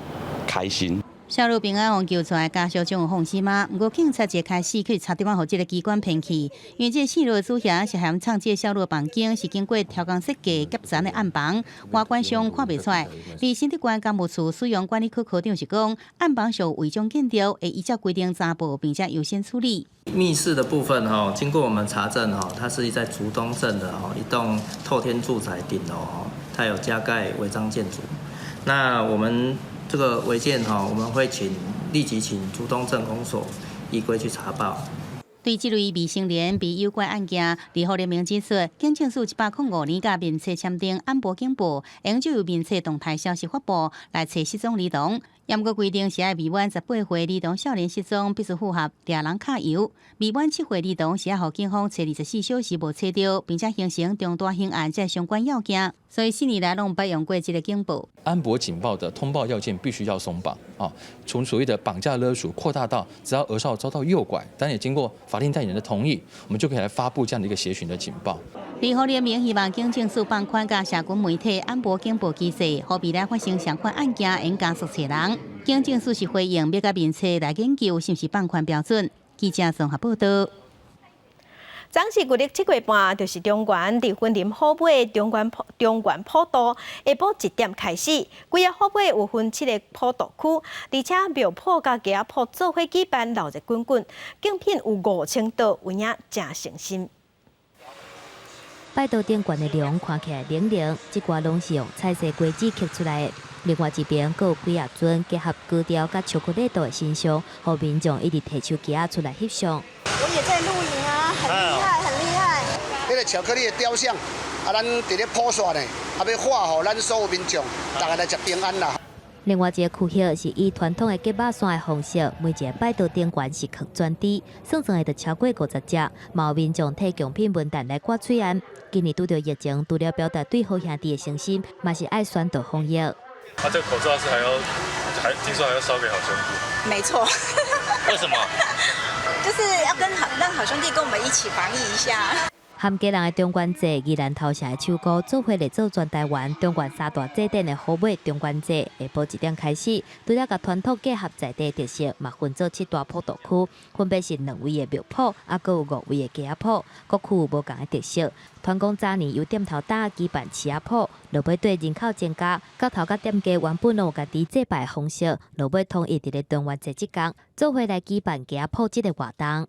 開心。少女平安予救出來，家屬總有放心嗎？毋過警察一開始去差點仔予這个機關騙去，因為這个姓羅的主嫌涉嫌創這个少女的房間是經過調工設計夾層的暗房，外觀上看袂出來。而新竹縣工務處使用管理科科長是講，暗房屬違章建築，會依照規定查報，並且優先處理。密室的部分哈，經過我們查證哈，它是在竹東鎮的哈一棟透天住宅頂樓哈，它有加蓋違章建築。那我們這個違建哈，我們會請立即請竹東鎮公所依規去查報。對這類未成年被誘拐案件，立法聯盟指出，警政署105年佮面冊簽訂安博警報，應就由面冊動態消息發布來揣失蹤兒童。嚴格規定是愛未滿18歲兒童少年失蹤，必須符合掠人卡由；未滿7歲兒童是愛予警方揣24小時無揣著，並且形成重大刑案這相關要件。所以四年來攏毋捌用過這个警報。安博警報的通報要件必須要鬆綁啊，從所謂的綁架勒索擴大到只要兒少遭到誘拐，但也經過法定代理人的同意，我們就可以來發布這樣的一個協尋的警報。立法聯盟希望警政署放寬佮社群媒體安博警報機制，予未來發生相款案件，會加速揣人。警政署是回應欲佮面冊來研究是毋是放寬標準。記者綜合報道。昨是舊曆7月半，就是中原佇雲林虎尾中元中元普渡，下晡1點開始，規个虎尾有分七个普渡區，而且廟鋪佮街仔鋪做伙舉辦，鬧熱滾滾，競品有5000桌，有影誠誠心。拜桌頂懸的龍看起來靈靈，這寡攏是用彩色瓜子刻出來的。另外一邊，閣有幾仔尊結合高雕佮巧克力豆的神像，予民眾一直提手機仔出來翕相。我也在錄影啊，很厲害，很厲害。彼個巧克力的雕像，啊，咱佇咧普煞呢，啊，欲化予咱所有民眾，逐家來食平安啦。另外一個區域是以傳統的結肉山的方式，每一个拜桌頂懸是囥全豬，算算下就超過50隻，嘛有民眾提貢品文旦來掛喙罨。今年拄著疫情，除了表達對好兄弟的誠心，嘛是愛宣導防疫。啊，這個口罩是還要，還聽說還要燒給好兄弟。沒錯。為什麼？就是要跟好讓好兄弟跟我們一起防疫一下。贁家人的中元節，宜蘭頭城的手鼓做伙來做全台灣中元三大祭典的虎尾中元節，下晡1點開始，除了共傳統結合在地特色，嘛分做七大普渡區，分別是兩位的廟鋪，啊，閣有五位的街仔鋪，各區有無仝的特色。傳講早年由店頭早舉辦市仔鋪，落尾對人口增加，角頭佮店家原本攏有家己祭拜的方式，落尾統一佇咧中元節這工，做伙來舉辦街仔鋪這个活動。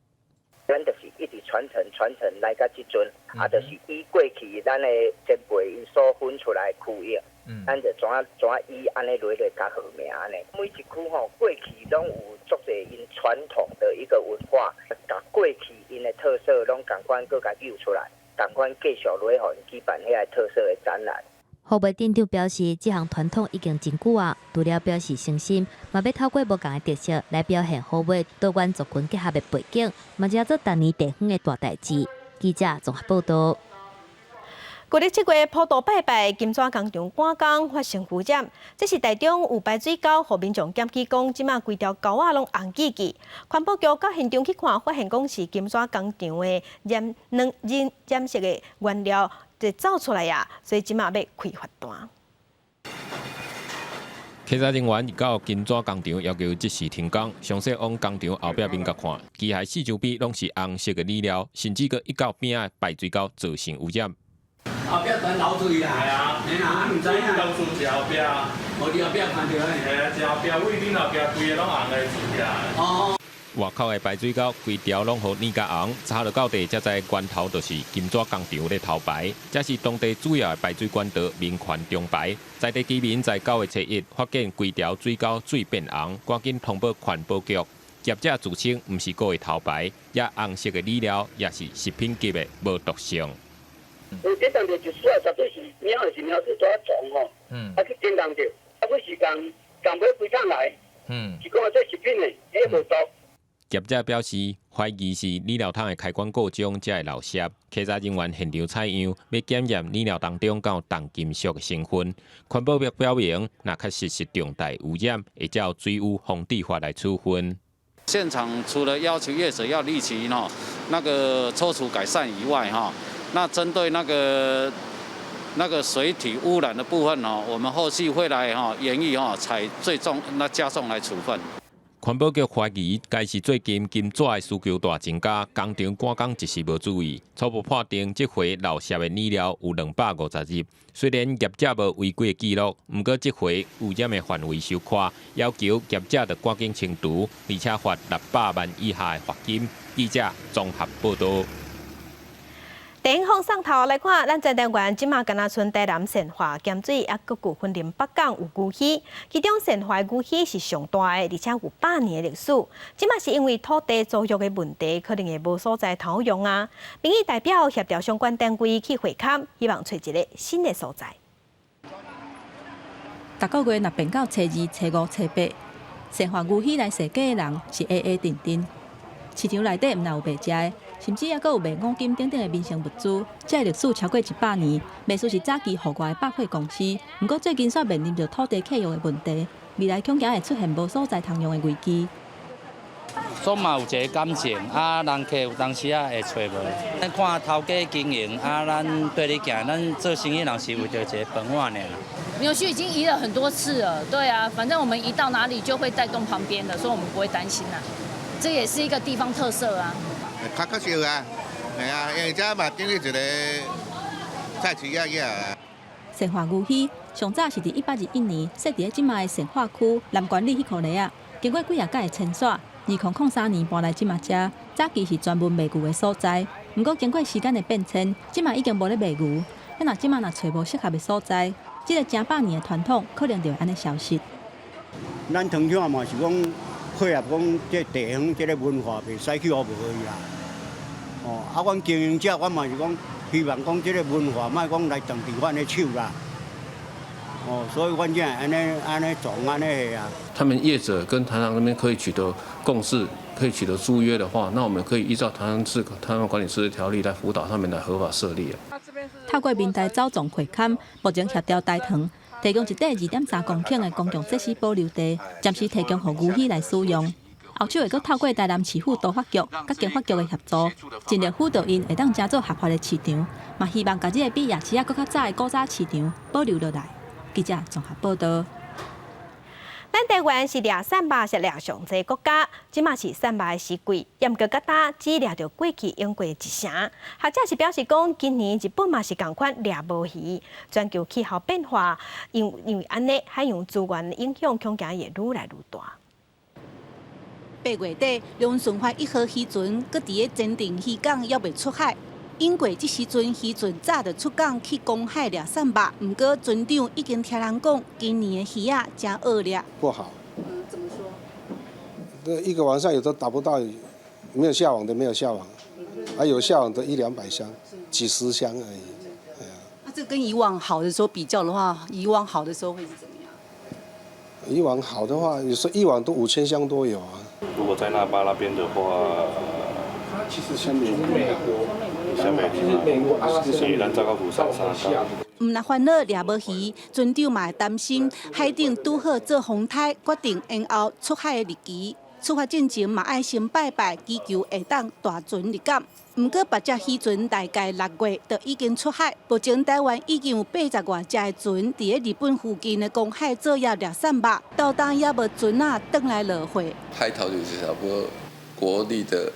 咱就是一直傳承傳承來到這陣，啊，就是以過去咱的前輩𪜶所分出來的區域，咱就怎啊怎啊以按呢落來共號名按呢。每一區吼過去攏有足濟𪜶傳統的一個文化，共過去𪜶的特色攏仝款閣共揪出來，仝款繼續落予𪜶舉辦遐个特色的展覽。虎尾店長表示，這項傳統已經真久啊，除了表示誠心，嘛欲透過無仝的特色來表現虎尾多元族群結合的背景，嘛成做逐年地方的大代誌。記者綜合報導。舊曆7月普渡拜拜，金紙工廠趕工發生污染，這是台中有排水溝，予民眾檢舉講，這馬規條溝仔攏紅記記。環保局到現場去看，發現講是金紙工廠的染染染染色的原料就走出來啊，所以這馬欲開罰單。稽查人員到金紙工廠要求即時停工，詳細往工廠後壁面共看，機械四周邊攏是紅色的染料，甚至閣一到邊仔排水溝造成污染。後壁全流出去啦，係啊，嘿啦，毋知影。到處是後壁，無佇後壁看著的。嘿啊，是後壁位頂後壁規个攏紅的出來。哦。外口的排水溝規條攏予染甲紅，查落到底才知源頭就是金紙工廠咧偷排，這是當地主要的排水管道民權中排。在地居民在9月初1發現規條水溝水變紅，趕緊通報環保局。業者自稱毋是故意偷排，也紅色的染料也是食品級的，無毒性。這當就主要絕對是貓的是貓鼠抓蟲吼，啊去叮當著，啊佫是共共買規桶來，是講啊這食品的，彼無毒。業者表示，懷疑是染料桶的開關故障才會漏洩。稽查人員現場採樣，欲檢驗染料當中敢有重金屬的成分。環保局表明，若確實是重大污染，會照水污防治法來處分。現場除了要求業者要立即吼那個抽除改善以外，哈，那針對那個水體污染的部分哦，我們後續會來哈研議哈，採最重那加重來處分。環保局懷疑，該是最近金紙的需求大增加，工廠趕工一時無注意，初步判定這回漏洩的染料有250入。雖然業者無違規的記錄，毋過這回污染的範圍傷寬，要求業者著趕緊清除，而且罰600萬以下的罰金。記者綜合報導。電影放送頭來看，咱全台灣這馬敢若賰台南善化鹹水，猶閣有雲林北港有牛墟，其中善化的牛墟是上大的，而且有100年的歷史。這馬是因為土地租約的問題，可能會無所在通用啊。民意代表協調相關單位去會勘，希望揣一个新的所在。逐个月若變到初二、初五、初八，善化牛墟來踅街的人是矮矮陣陣。市場內底毋但有賣食的，甚至猶閣有賣五金等等的民生物資。這个歷史超過100年，賣主是早期戶外的百貨公司。毋過最近煞面臨著土地契約的問題，未來恐驚會出現無所在通用的危機。總嘛有一個感情，啊，人客有當時仔會揣無。咱看頭家經營，啊，咱綴咧行，咱做生意人是為著一个飯碗爾。牛墟已經移了很多次了，對啊，反正我們移到哪裡就會帶動旁邊的，所以我們不會擔心啦。這也是一個地方特色啊。較較少啊，係啊，因為這嘛等於一個菜市仔仔啊。善化牛墟上早是佇1821年設佇咧這馬的善化區南關里彼箍犁仔，經過幾若擺的遷徙，2003年搬來這馬遮。早期是專門賣牛的所在，毋過經過時間的變遷，這馬已經無咧賣牛。啊，若這馬若揣無適合的所在，這个成百年的傳統可能就會按呢消失。咱糖廠嘛是講配合講這地方這个文化，袂使去予無去啦。哦，啊，阮經營者，阮嘛是講希望講這个文化莫講來斷佇阮的手啦。哦，所以阮才會按呢按呢做按呢下啊。他們業者跟台糖那邊可以取得共識，可以取得租約的話，那我們可以依照台糖市台灣管理自治條例來輔導他們來合法設立。透過民代走總會勘，目前協調台糖提供一塊2.3公頃的公共設施保留地，暫時提供予牛墟來使用。後續會閣透過台南市府都發局佮經發局的協助，盡力輔導𪜶會當成做合法的市場，嘛希望共這个比夜市仔閣較早的古早市場保留落來。記者綜合報道。咱台灣是掠散肉食掠上濟國家，這馬是散肉的時季，毋過到今只掠著過去湧過一成。學者是表示講，今年日本嘛是仝款掠無魚，全球氣候變化因為按呢海洋資源影響，恐驚會愈來愈大。 8月底，龍順發一號漁船閣佇咧前鎮漁港猶未出海。湧過這時陣，漁船早就出港去公海掠散肉。毋過船長已經聽人講，今年的魚仔誠惡掠。不好。嗯，怎麼說？這一個晚上有的打不到，沒有下網的沒有下網，啊有下網的一兩百箱、幾十箱而已。哎呀。那這跟以往好的時候比較的話，以往好的時候會是怎麼樣？以往好的話，有時候一網都5000箱都有啊。如果在那霸那邊的話，其實像美國，像美國，是咱糟糕府上三港。毋若煩惱掠無魚，船長嘛會擔心海頂拄好做風颱，決定延後出海的日期。出發進前嘛愛先拜拜，祈求會當大船入港。毋過別隻漁船大概6月就已經出海，目前台灣已經有80外隻的船佇咧日本附近的公海作業掠散肉，到今猶無船仔轉來落貨。海頭就是差不多國曆的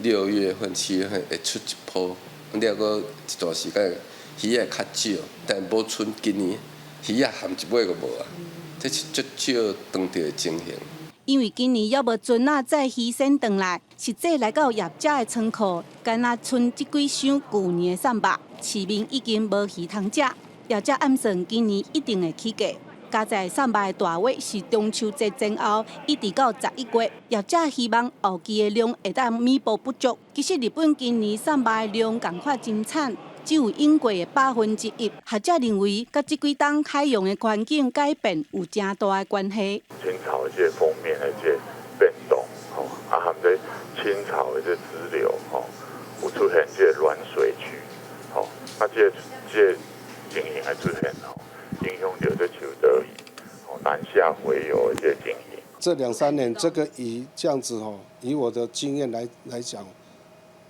6月份、7月份會出一波，了閣一段時間魚會較少，但無賰今年魚仔含一尾都無啊，這是足少當著的情形。因為今年猶無船仔載魚鮮轉來，實際來到業者的倉庫，干焦賰這幾箱舊年的散肉，市面已經無魚通食。業者暗算今年一定會起價。加在散肉的大月是中秋節前後，一直到11月，業者希望後期的量會當彌補不足。其實日本今年散肉的量仝款真慘，只有湧過的1%。學者認為，佮這幾冬海洋的環境改變有誠大的關係。清潮的這個鋒面的這個變動，吼，啊，含這親潮的這支流，吼，有出現這個暖水區，吼，啊，這個這個情形的出現，吼，影響著這秋刀魚，吼，南下洄游的這個情形。這兩三年，這個魚這樣子吼，以我的經驗來講，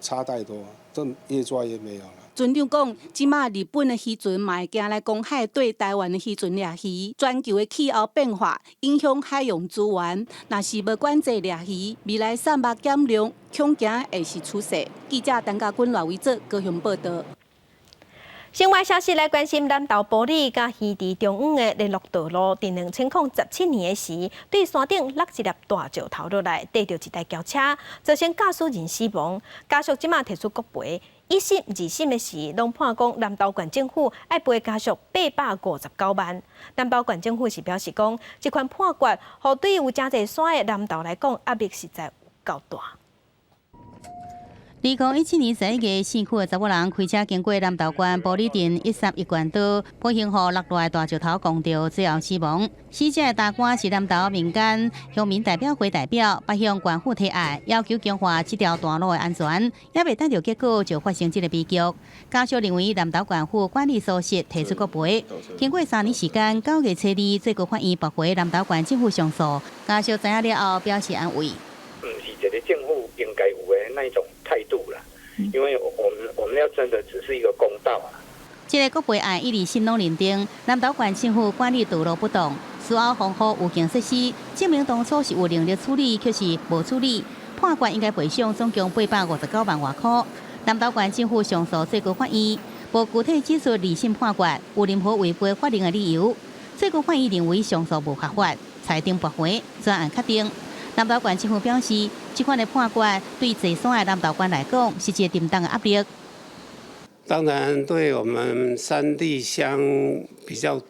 差太多，這越抓越沒有了。船長講，這馬日本的漁船嘛會驚來公海對台灣的漁船掠魚。全球的氣候變化影響海洋資源，若是無管制掠魚，未來散肉減量，恐驚會是趨勢。記者陳家軍、賴維哲高雄報道。新聞消息來關心南投埔里佮魚池中央的聯絡道路，佇2017年的時，對山頂落一粒大石頭落來，硩著一台轎車，造成駕駛人死亡。家屬這馬提出國賠，一審、二審的時，攏判講南投縣政府愛賠家屬859萬。南投縣政府是表示講，這款判決，予對有誠濟山的南投來講，壓力實在有夠大。2017年11月，姓許的查某人開車經過南投縣埔里鎮13一縣道，不幸予落來大石頭摃著，最後死亡。死者的大官是南投民間鄉民代表會代表，捌向縣府提案，要求強化這條大路的安全，猶未等著結果就發生這個悲劇。家屬認為南投縣府管理疏失，提出國賠。經過3年時間，9月初2，最高法院駁回南投縣政府上訴，家屬知影了後表示安慰。毋是一個政府應該有的那一種態度啦，因為我們要爭的只是一個公道啊。這个國賠案一二審攏認定南投縣政府管理道路不當，事後防護預警設施，證明當初是有能力處理，卻是無處理。判決應該賠償總共859萬外箍。南投縣政府上訴最高法院，無具體指出二審判決有任何違背法令的理由。最高法院認為上訴無合法，裁定駁回，全案確定。南投縣政府表示，這款的判決對濟山的南投縣來講是一個沉重的壓力。當然，對我們山地鄉比較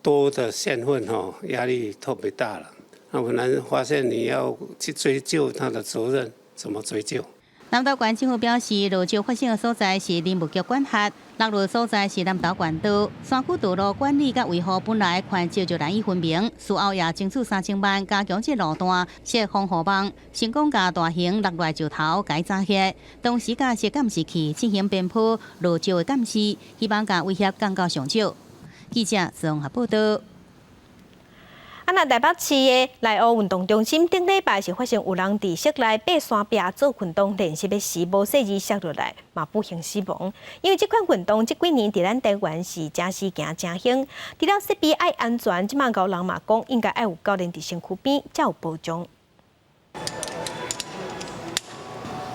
多的縣份吼，壓力特別大了。那很難發現你要去追究他的責任，怎麼追究？南投縣政府表示，落石發生的所在是林務局管轄，落落所在是南投縣道。山區道路管理佮維護本來權責就難以分明，事後也爭取3000萬加強這路段設防護網，成功共大型落來石頭共砸起，同時共設監視器進行邊坡落石的監視，希望共威脅降到上少。記者綜合報道。啊，那台北市的內湖運動中心頂禮拜是發生有人佇室內爬山壁做運動練習的時，無細意摔落來，嘛不幸死亡。因為這款運動這幾年佇咱台灣是誠時行誠興，除了設備愛安全，這馬𠢕人嘛講應該愛有教練佇身軀邊才有保障。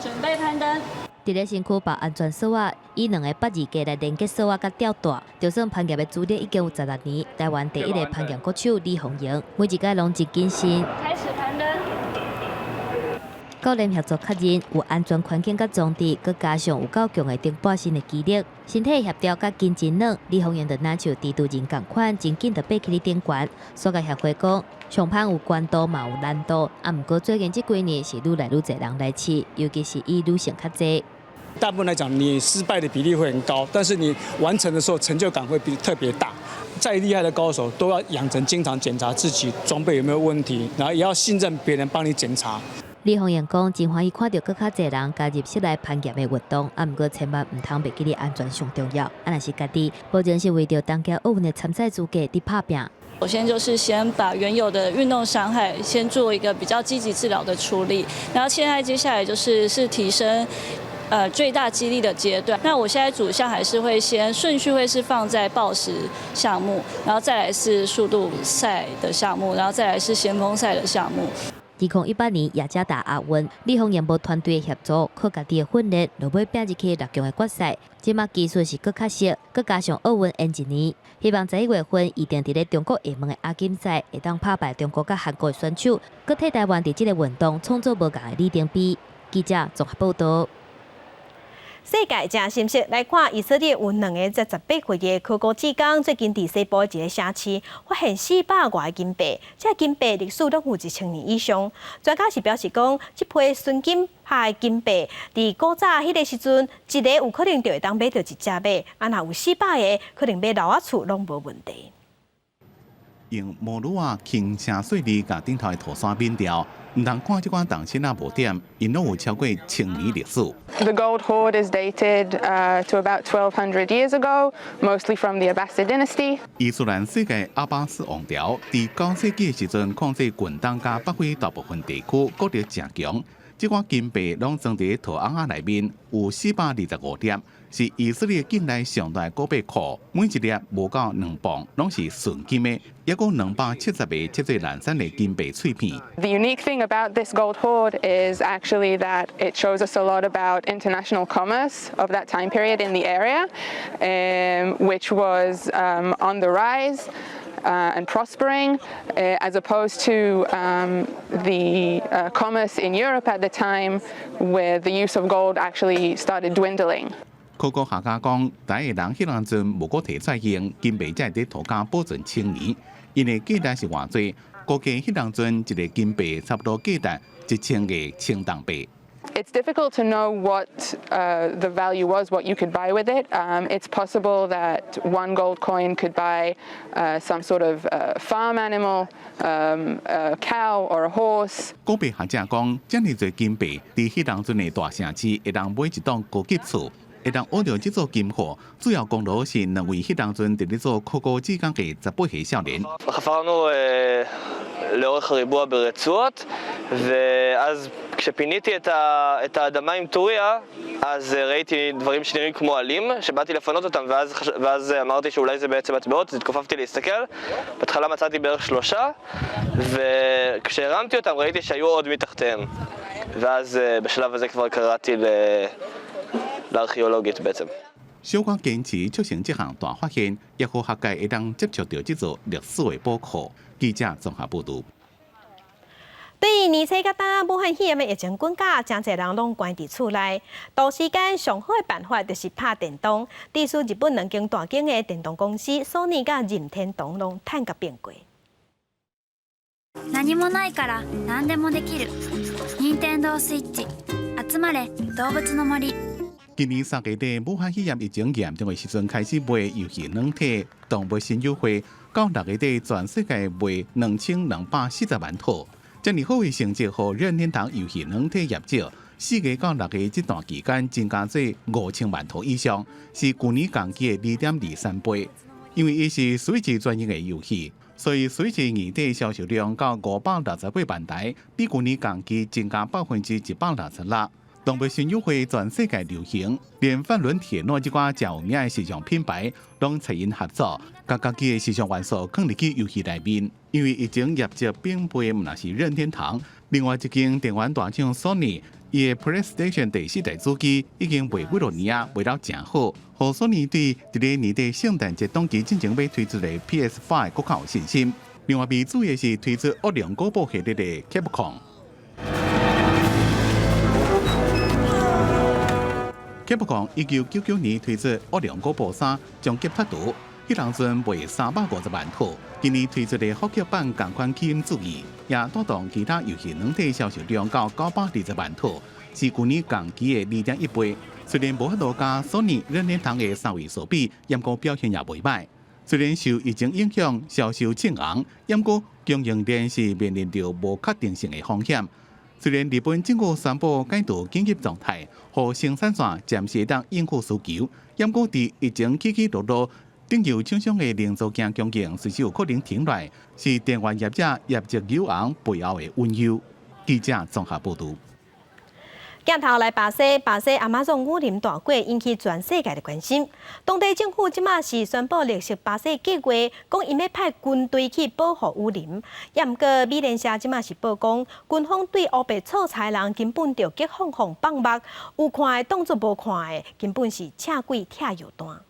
準備攀登。佇咧身軀綁安全索仔，以兩个八字結來連結索仔佮吊帶，就算攀岩的資歷已經有16年，台灣第一个攀岩國手李鳳瑩，每一擺攏真謹慎。開始攀登。教練協助確認有安全環境佮裝置，閣加上有夠強的頂半身的肌力，身體協調佮筋真軟。李鳳瑩就若像蜘蛛人仝款，真緊就爬起咧頂懸。所以協會講，上攀有懸度嘛有難度，啊，毋過最近這幾年是愈來愈濟人來試，尤其是以女性較濟。大部分來講，你失敗的比例會很高，但是你完成的時候成就感會比特別大。再厲害的高手都要養成經常檢查自己裝備有沒有問題，然後也要信任別人幫你檢查。李鳳瑩講，真歡喜看著閣較濟人加入室內攀岩的運動，啊，毋過千萬毋通袂記得安全上重要。啊，若是家己，目前是為著東京奧運的參賽資格佇拍拚。首先就是先把原有的運動傷害先做一個比較積極治療的處理，然後現在接下來就是提升最大肌力的階段。那我現在主項還是會先順序會是放在抱石項目，然後再來是速度賽的項目，然後再來是先鋒賽的項目。2018年雅加達亞運，李鳳瑩無團隊協助，靠家己的訓練，落尾拼入去六強的決賽。這馬技術是閣較熟，閣加上奧運延一年，希望11月份預定佇咧中國廈門的亞錦賽，會當拍敗中國佮韓國的選手，閣替台灣佇這个運動創造無仝的里程碑。記者綜合報道。世界誠新鮮，來看以色列有兩個18歲的考古志工，最近佇西部一个城市發現400外个金幣，這金幣歷史攏有1000年以上。專家是表示講，這批純金拍的金幣，佇古早彼个時陣，一個有可能就會當買著一隻馬，啊，若有400個，可能買樓仔厝攏無問題。用毛擼仔輕聲細膩共頂頭的塗刷免掉，毋通看這款銅錢仔無點，𪜶攏有超過千年歷史。 The gold hoard is dated to about 1200 years ago, mostly from the Abbasid dynasty. 伊斯蘭世界阿巴斯王朝佇9世紀的時陣，控制近東佮北非大部分地區，國力誠強。這款金幣攏裝佇陶甕仔內面，有425粒，是以色列境內上大古幣庫，每一粒無夠2磅，攏是純金的，抑閣270個切做零散的金幣碎片。 The unique thing about this gold hoard is actually that it shows us a lot about international commerce of that time period in the area, which was on the rise and prospering, as opposed to the commerce in Europe at the time, where the use of gold actually started dwindling. 考古學家講，第一個人彼當陣無閣提出來用金幣，才會佇塗跤保存千年。𪜶的價值是偌濟？估計彼當陣一個金幣差不多價值1000個青銅幣。 It's difficult to know what the value was, what you could buy with it. It's possible that one gold coin could buy some sort of farm animal, a cow or a horse. 古幣學者講，遮爾濟金幣佇彼當陣的大城市，會當買一棟高級厝。會當挖著這座金庫，主要功勞是兩位彼當陣佇咧做考古志工的18歲少年。 חפרנו לאורך הריבוע ברצועות, ואז כשפיניתי את האדמה עם טוריה, אז ראיתי דברים שנראים כמו עלים, שבאתי לפנות אותם, ואז אמרתי שאולי זה בעצם מטבעות, אז התכופפתי להסתכל. בהתחלה מצאתי בערך שלושה, וכשהרמתי אותם ראיתי שהיו עוד מתחתיהם. ואז בשלב הזה כבר קראתי לארכיאולוגית בעצם. 小可堅持促成這項大發現，也予學界會當接觸著這座歷史的寶庫。記者綜合報導。對年初到今，武漢肺炎的疫情滾價，誠濟人攏關佇厝內。度時間上好的辦法就是拍電動。致使日本兩間大間的電動公司，索尼佮任天堂攏趁甲變過。何もないから何でもできる。任天堂スイッチ。集まれ動物の森。今年3月底，武漢肺炎疫情嚴重的時陣開始賣遊戲軟體動物森友會，到6月底全世界賣2240萬套。這爾好的成績，予任天堂遊戲軟體業績，4月到6月這段期間增加至5000萬套以上，是舊年同期的2.23倍。因為伊是 Switch 專用的遊戲，所以 Switch 硬體銷售量到568萬台，比舊年同期增加166%。動物森友會全世界流行，連范倫鐵諾這寡誠有名的時尚品牌，攏揣𪜶合作，共家己的時尚元素放入去遊戲內面。因為疫情業績變倍，毋但是任天堂，另外一間電玩大廠索尼，伊的 PlayStation 第四代主機已經賣幾落年啊，賣了誠好，予索尼對佇咧年底聖誕節檔期進前欲推出的 PS5 閣較有信心。另外，欲注意的是推出惡龍古堡系列的 Capcom。Capcom 1999年推出《惡龍古堡三：終極脫逃》，彼當陣賣350萬套。今年推出的復刻版仝款吸引注意，也帶動其他遊戲軟體銷售量到920萬套，是舊年同期的2.1倍。雖然無法度佮索尼、任天堂的三位數比，毋過表現也袂䆀。雖然受疫情影響，銷售正紅，毋過供應鏈是面臨著無確定性的風險。雖然日本政府宣布解除緊急狀態，予生產線暫時會當應付需求，毋過佇疫情起起落落，頂游廠商的零組件供應隨時有可能停落，是電玩業者業績走紅背後的隱憂。記者綜合報導。鏡頭來巴西，巴西亞馬遜雨林大火引起全世界的關心。當地政府這馬是宣布綠色巴西計劃，講𪜶欲派軍隊去保護雨林。也毋過美聯社這馬是報講，軍方對烏白錯裁人根本就激放放放目，有看的當作無看的，根本是請鬼拆藥單。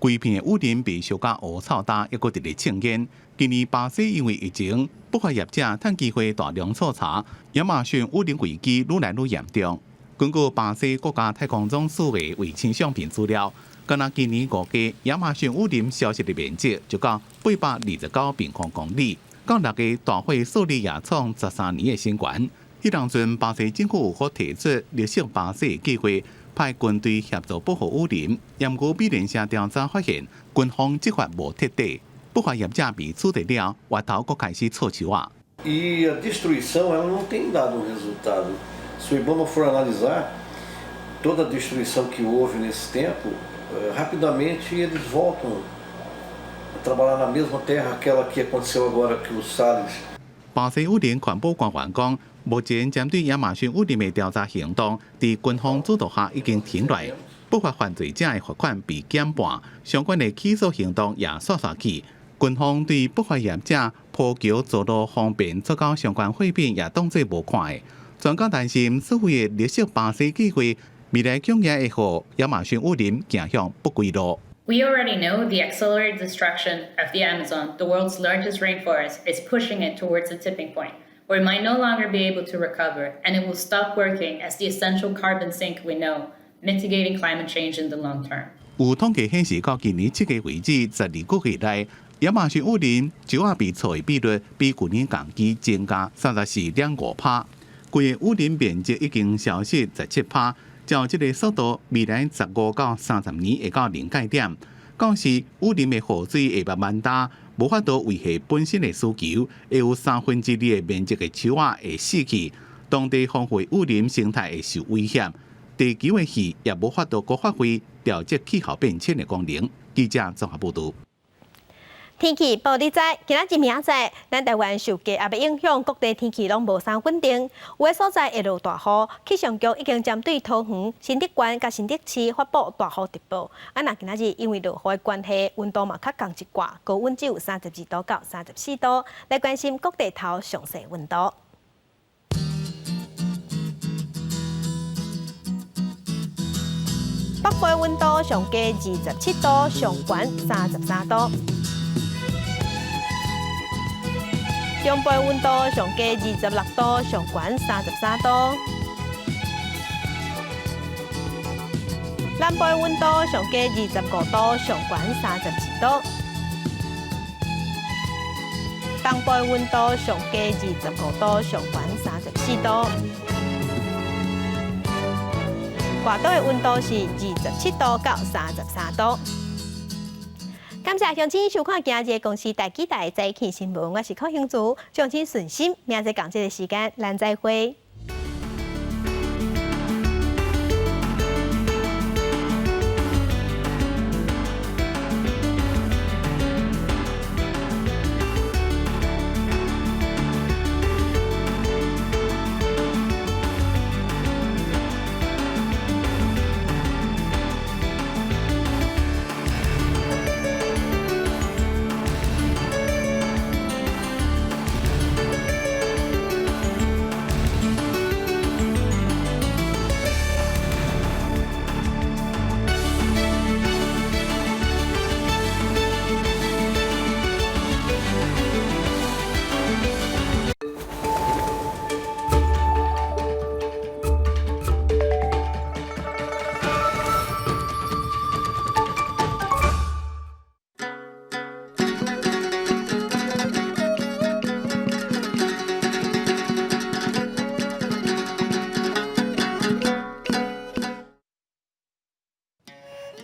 規片的雨林被燒甲烏臭焦，猶閣佇咧衝煙。今年巴西因為疫情，不法業者趁機會大量錯查，亞馬遜雨林危機愈來愈嚴重。根據巴西國家太空總署的衛星相片資料，干焦今年5月亞馬遜雨林消失的面積就到829平方公里，到6月大火數字也創13年的新高。彼當陣巴西政府有提出綠色巴西計劃，派軍隊協助保護雨林。毋過美聯社調查發現，軍方執法無徹底，不法業者被取締了，外頭閣開始錯樹仔。 E a destruição ela não tem dado um resultado. Se o IBAMA for analisar toda a destruição que houve nesse tempo, rapidamente eles voltam a trabalhar na mesma terra, aquela que aconteceu agora que o Salles. 巴西雨林環保官員講，目前針對亞馬遜雨林的調查行動，佇軍方主導下已經停落，不法犯罪者的罰款被減半，相關的起訴行動也煞煞去。軍方對不法業者鋪橋造路方便出口相關貨品也當作無看的。專家擔心，所謂的綠色巴西計劃，未來恐驚會予亞馬遜雨林走向不歸路。 We already know the accelerated destruction of the Amazon, the world's largest rainforest, is pushing it towards a tipping point where it might no longer be able to recover, and it will stop working as the essential carbon sink we know, mitigating climate change in the long term. 有統計顯示，到今年7月為止，12個月內，亞馬遜雨林樹仔被銼的比率比舊年同期增加34.5%，規个雨林面積已經消失17%。照這个速度，未來15到30年會到臨界點。到時雨林的雨水會慢慢焦，無法度維繫本身的需求，會有2/3的面積的樹仔會死去，當地豐富的雨林生態會受威脅，地球的魚也無法度閣發揮調節氣候變遷的功能。記者綜合報導。天氣報你知，今仔日明仔載，咱台灣受低壓的影響，各地天氣攏無啥穩定，有的所在會落大雨。氣象局已經針對桃園、新竹縣佮新竹市發布大雨特報。啊，若今仔日因為落雨的關係，溫度嘛較降一寡，高溫只有32度到34度。來關心各地頭詳細溫度。北部的溫度上低27度，上懸33度。中部的溫度上低26度，上懸33度。南部的溫度上低25度，上懸32度。東部的溫度上低25度，上懸34度。外島的溫度是27度到33度。感謝鄉親收看今日公視第幾台早起新聞，我是柯興祖，祝親順心，明仔仝這个時間，咱再會。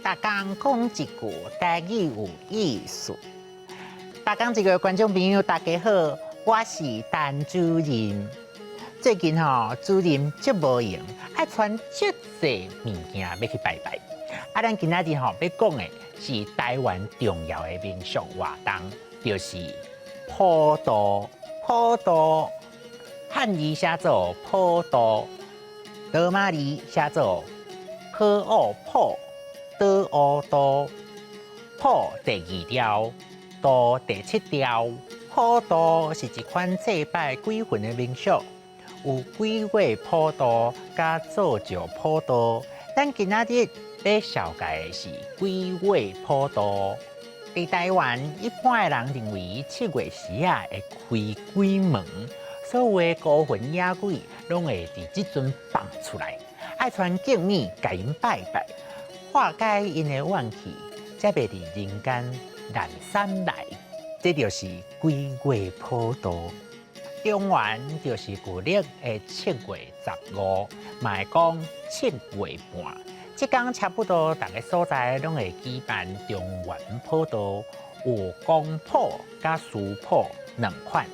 逐工講一句台語有意思。逐工一個觀眾朋友，大家好，我是陳主任。最近吼，主任足無閒，愛傳足濟物件欲去拜拜。啊，咱今仔日吼欲講的是台灣重要的民俗活動，就是普渡。普渡，漢字寫做普渡，羅馬字寫做普奧普。倒烏渡，普第二調，渡第七調。普渡是一款祭拜鬼魂的民俗，有鬼月普渡佮做醮普渡。咱今仔日欲紹介的是鬼月普渡。佇台灣，一般的人認為七月時仔會開鬼門，所有的孤魂野鬼攏會佇這陣放出來，愛傳敬物共𪜶拜拜。化解𪜶的怨氣，才袂佇人間難散來。這就是鬼月普渡。中元就是舊曆的7月15，嘛會講七月半。這工差不多，逐个所在攏會舉辦中元普渡，有公普佮私普兩款。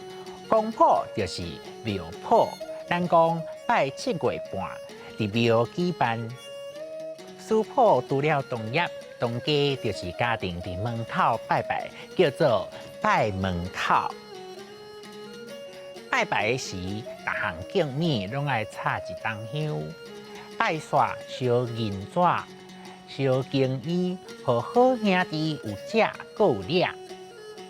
公普就是廟普，咱講拜七月半佇廟舉辦。私普除了同業，當家就是家庭佇門口拜拜，叫做拜門口。拜拜時，逐項敬物攏愛插一筒香，拜煞燒銀紙、燒經衣，予好兄弟有食閣有領。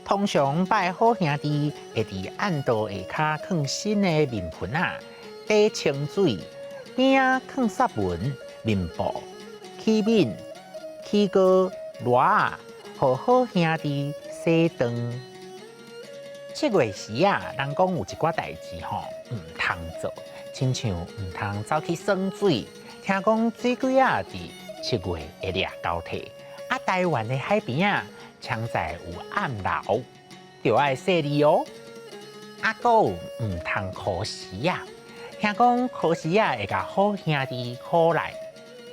通常拜好兄弟會佇暗道下跤囥新的面盆仔，底清水，邊仔囥雪文、面布。器皿、起糕、箩仔，予好兄弟洗妝。七月時啊，人講有一寡代誌吼，毋通做，親像毋通走去耍水。聽講水鬼仔佇七月會掠交替。啊，台灣的海邊仔，常在有暗流，著愛細膩哦。啊，閣有毋通箍絲仔，聽講箍絲仔會共好兄弟箍來。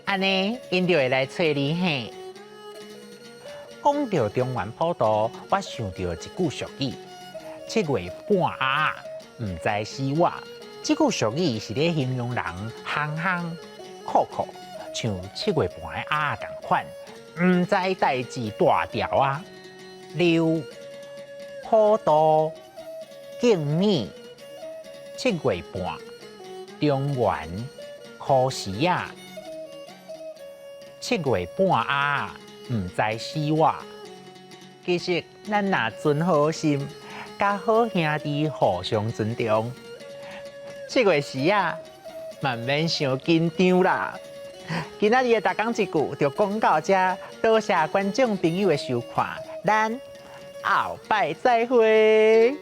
按呢，𪜶就會來揣你嘿。講著中元普渡，我想著一句俗語：七月半鴨仔，毋知死活。這句俗語是咧形容人憨憨、酷酷，像七月半的鴨仔仝款，毋知代誌大條啊。六普渡、敬物、七月半、中元、箍絲仔。七月半鴨仔，毋知死活。其實咱若存好心，佮好兄弟互相尊重，七月時仔，嘛毋免傷緊張啦。今仔日的逐工一句就講到遮，多謝觀眾朋友的收看，咱後擺再會。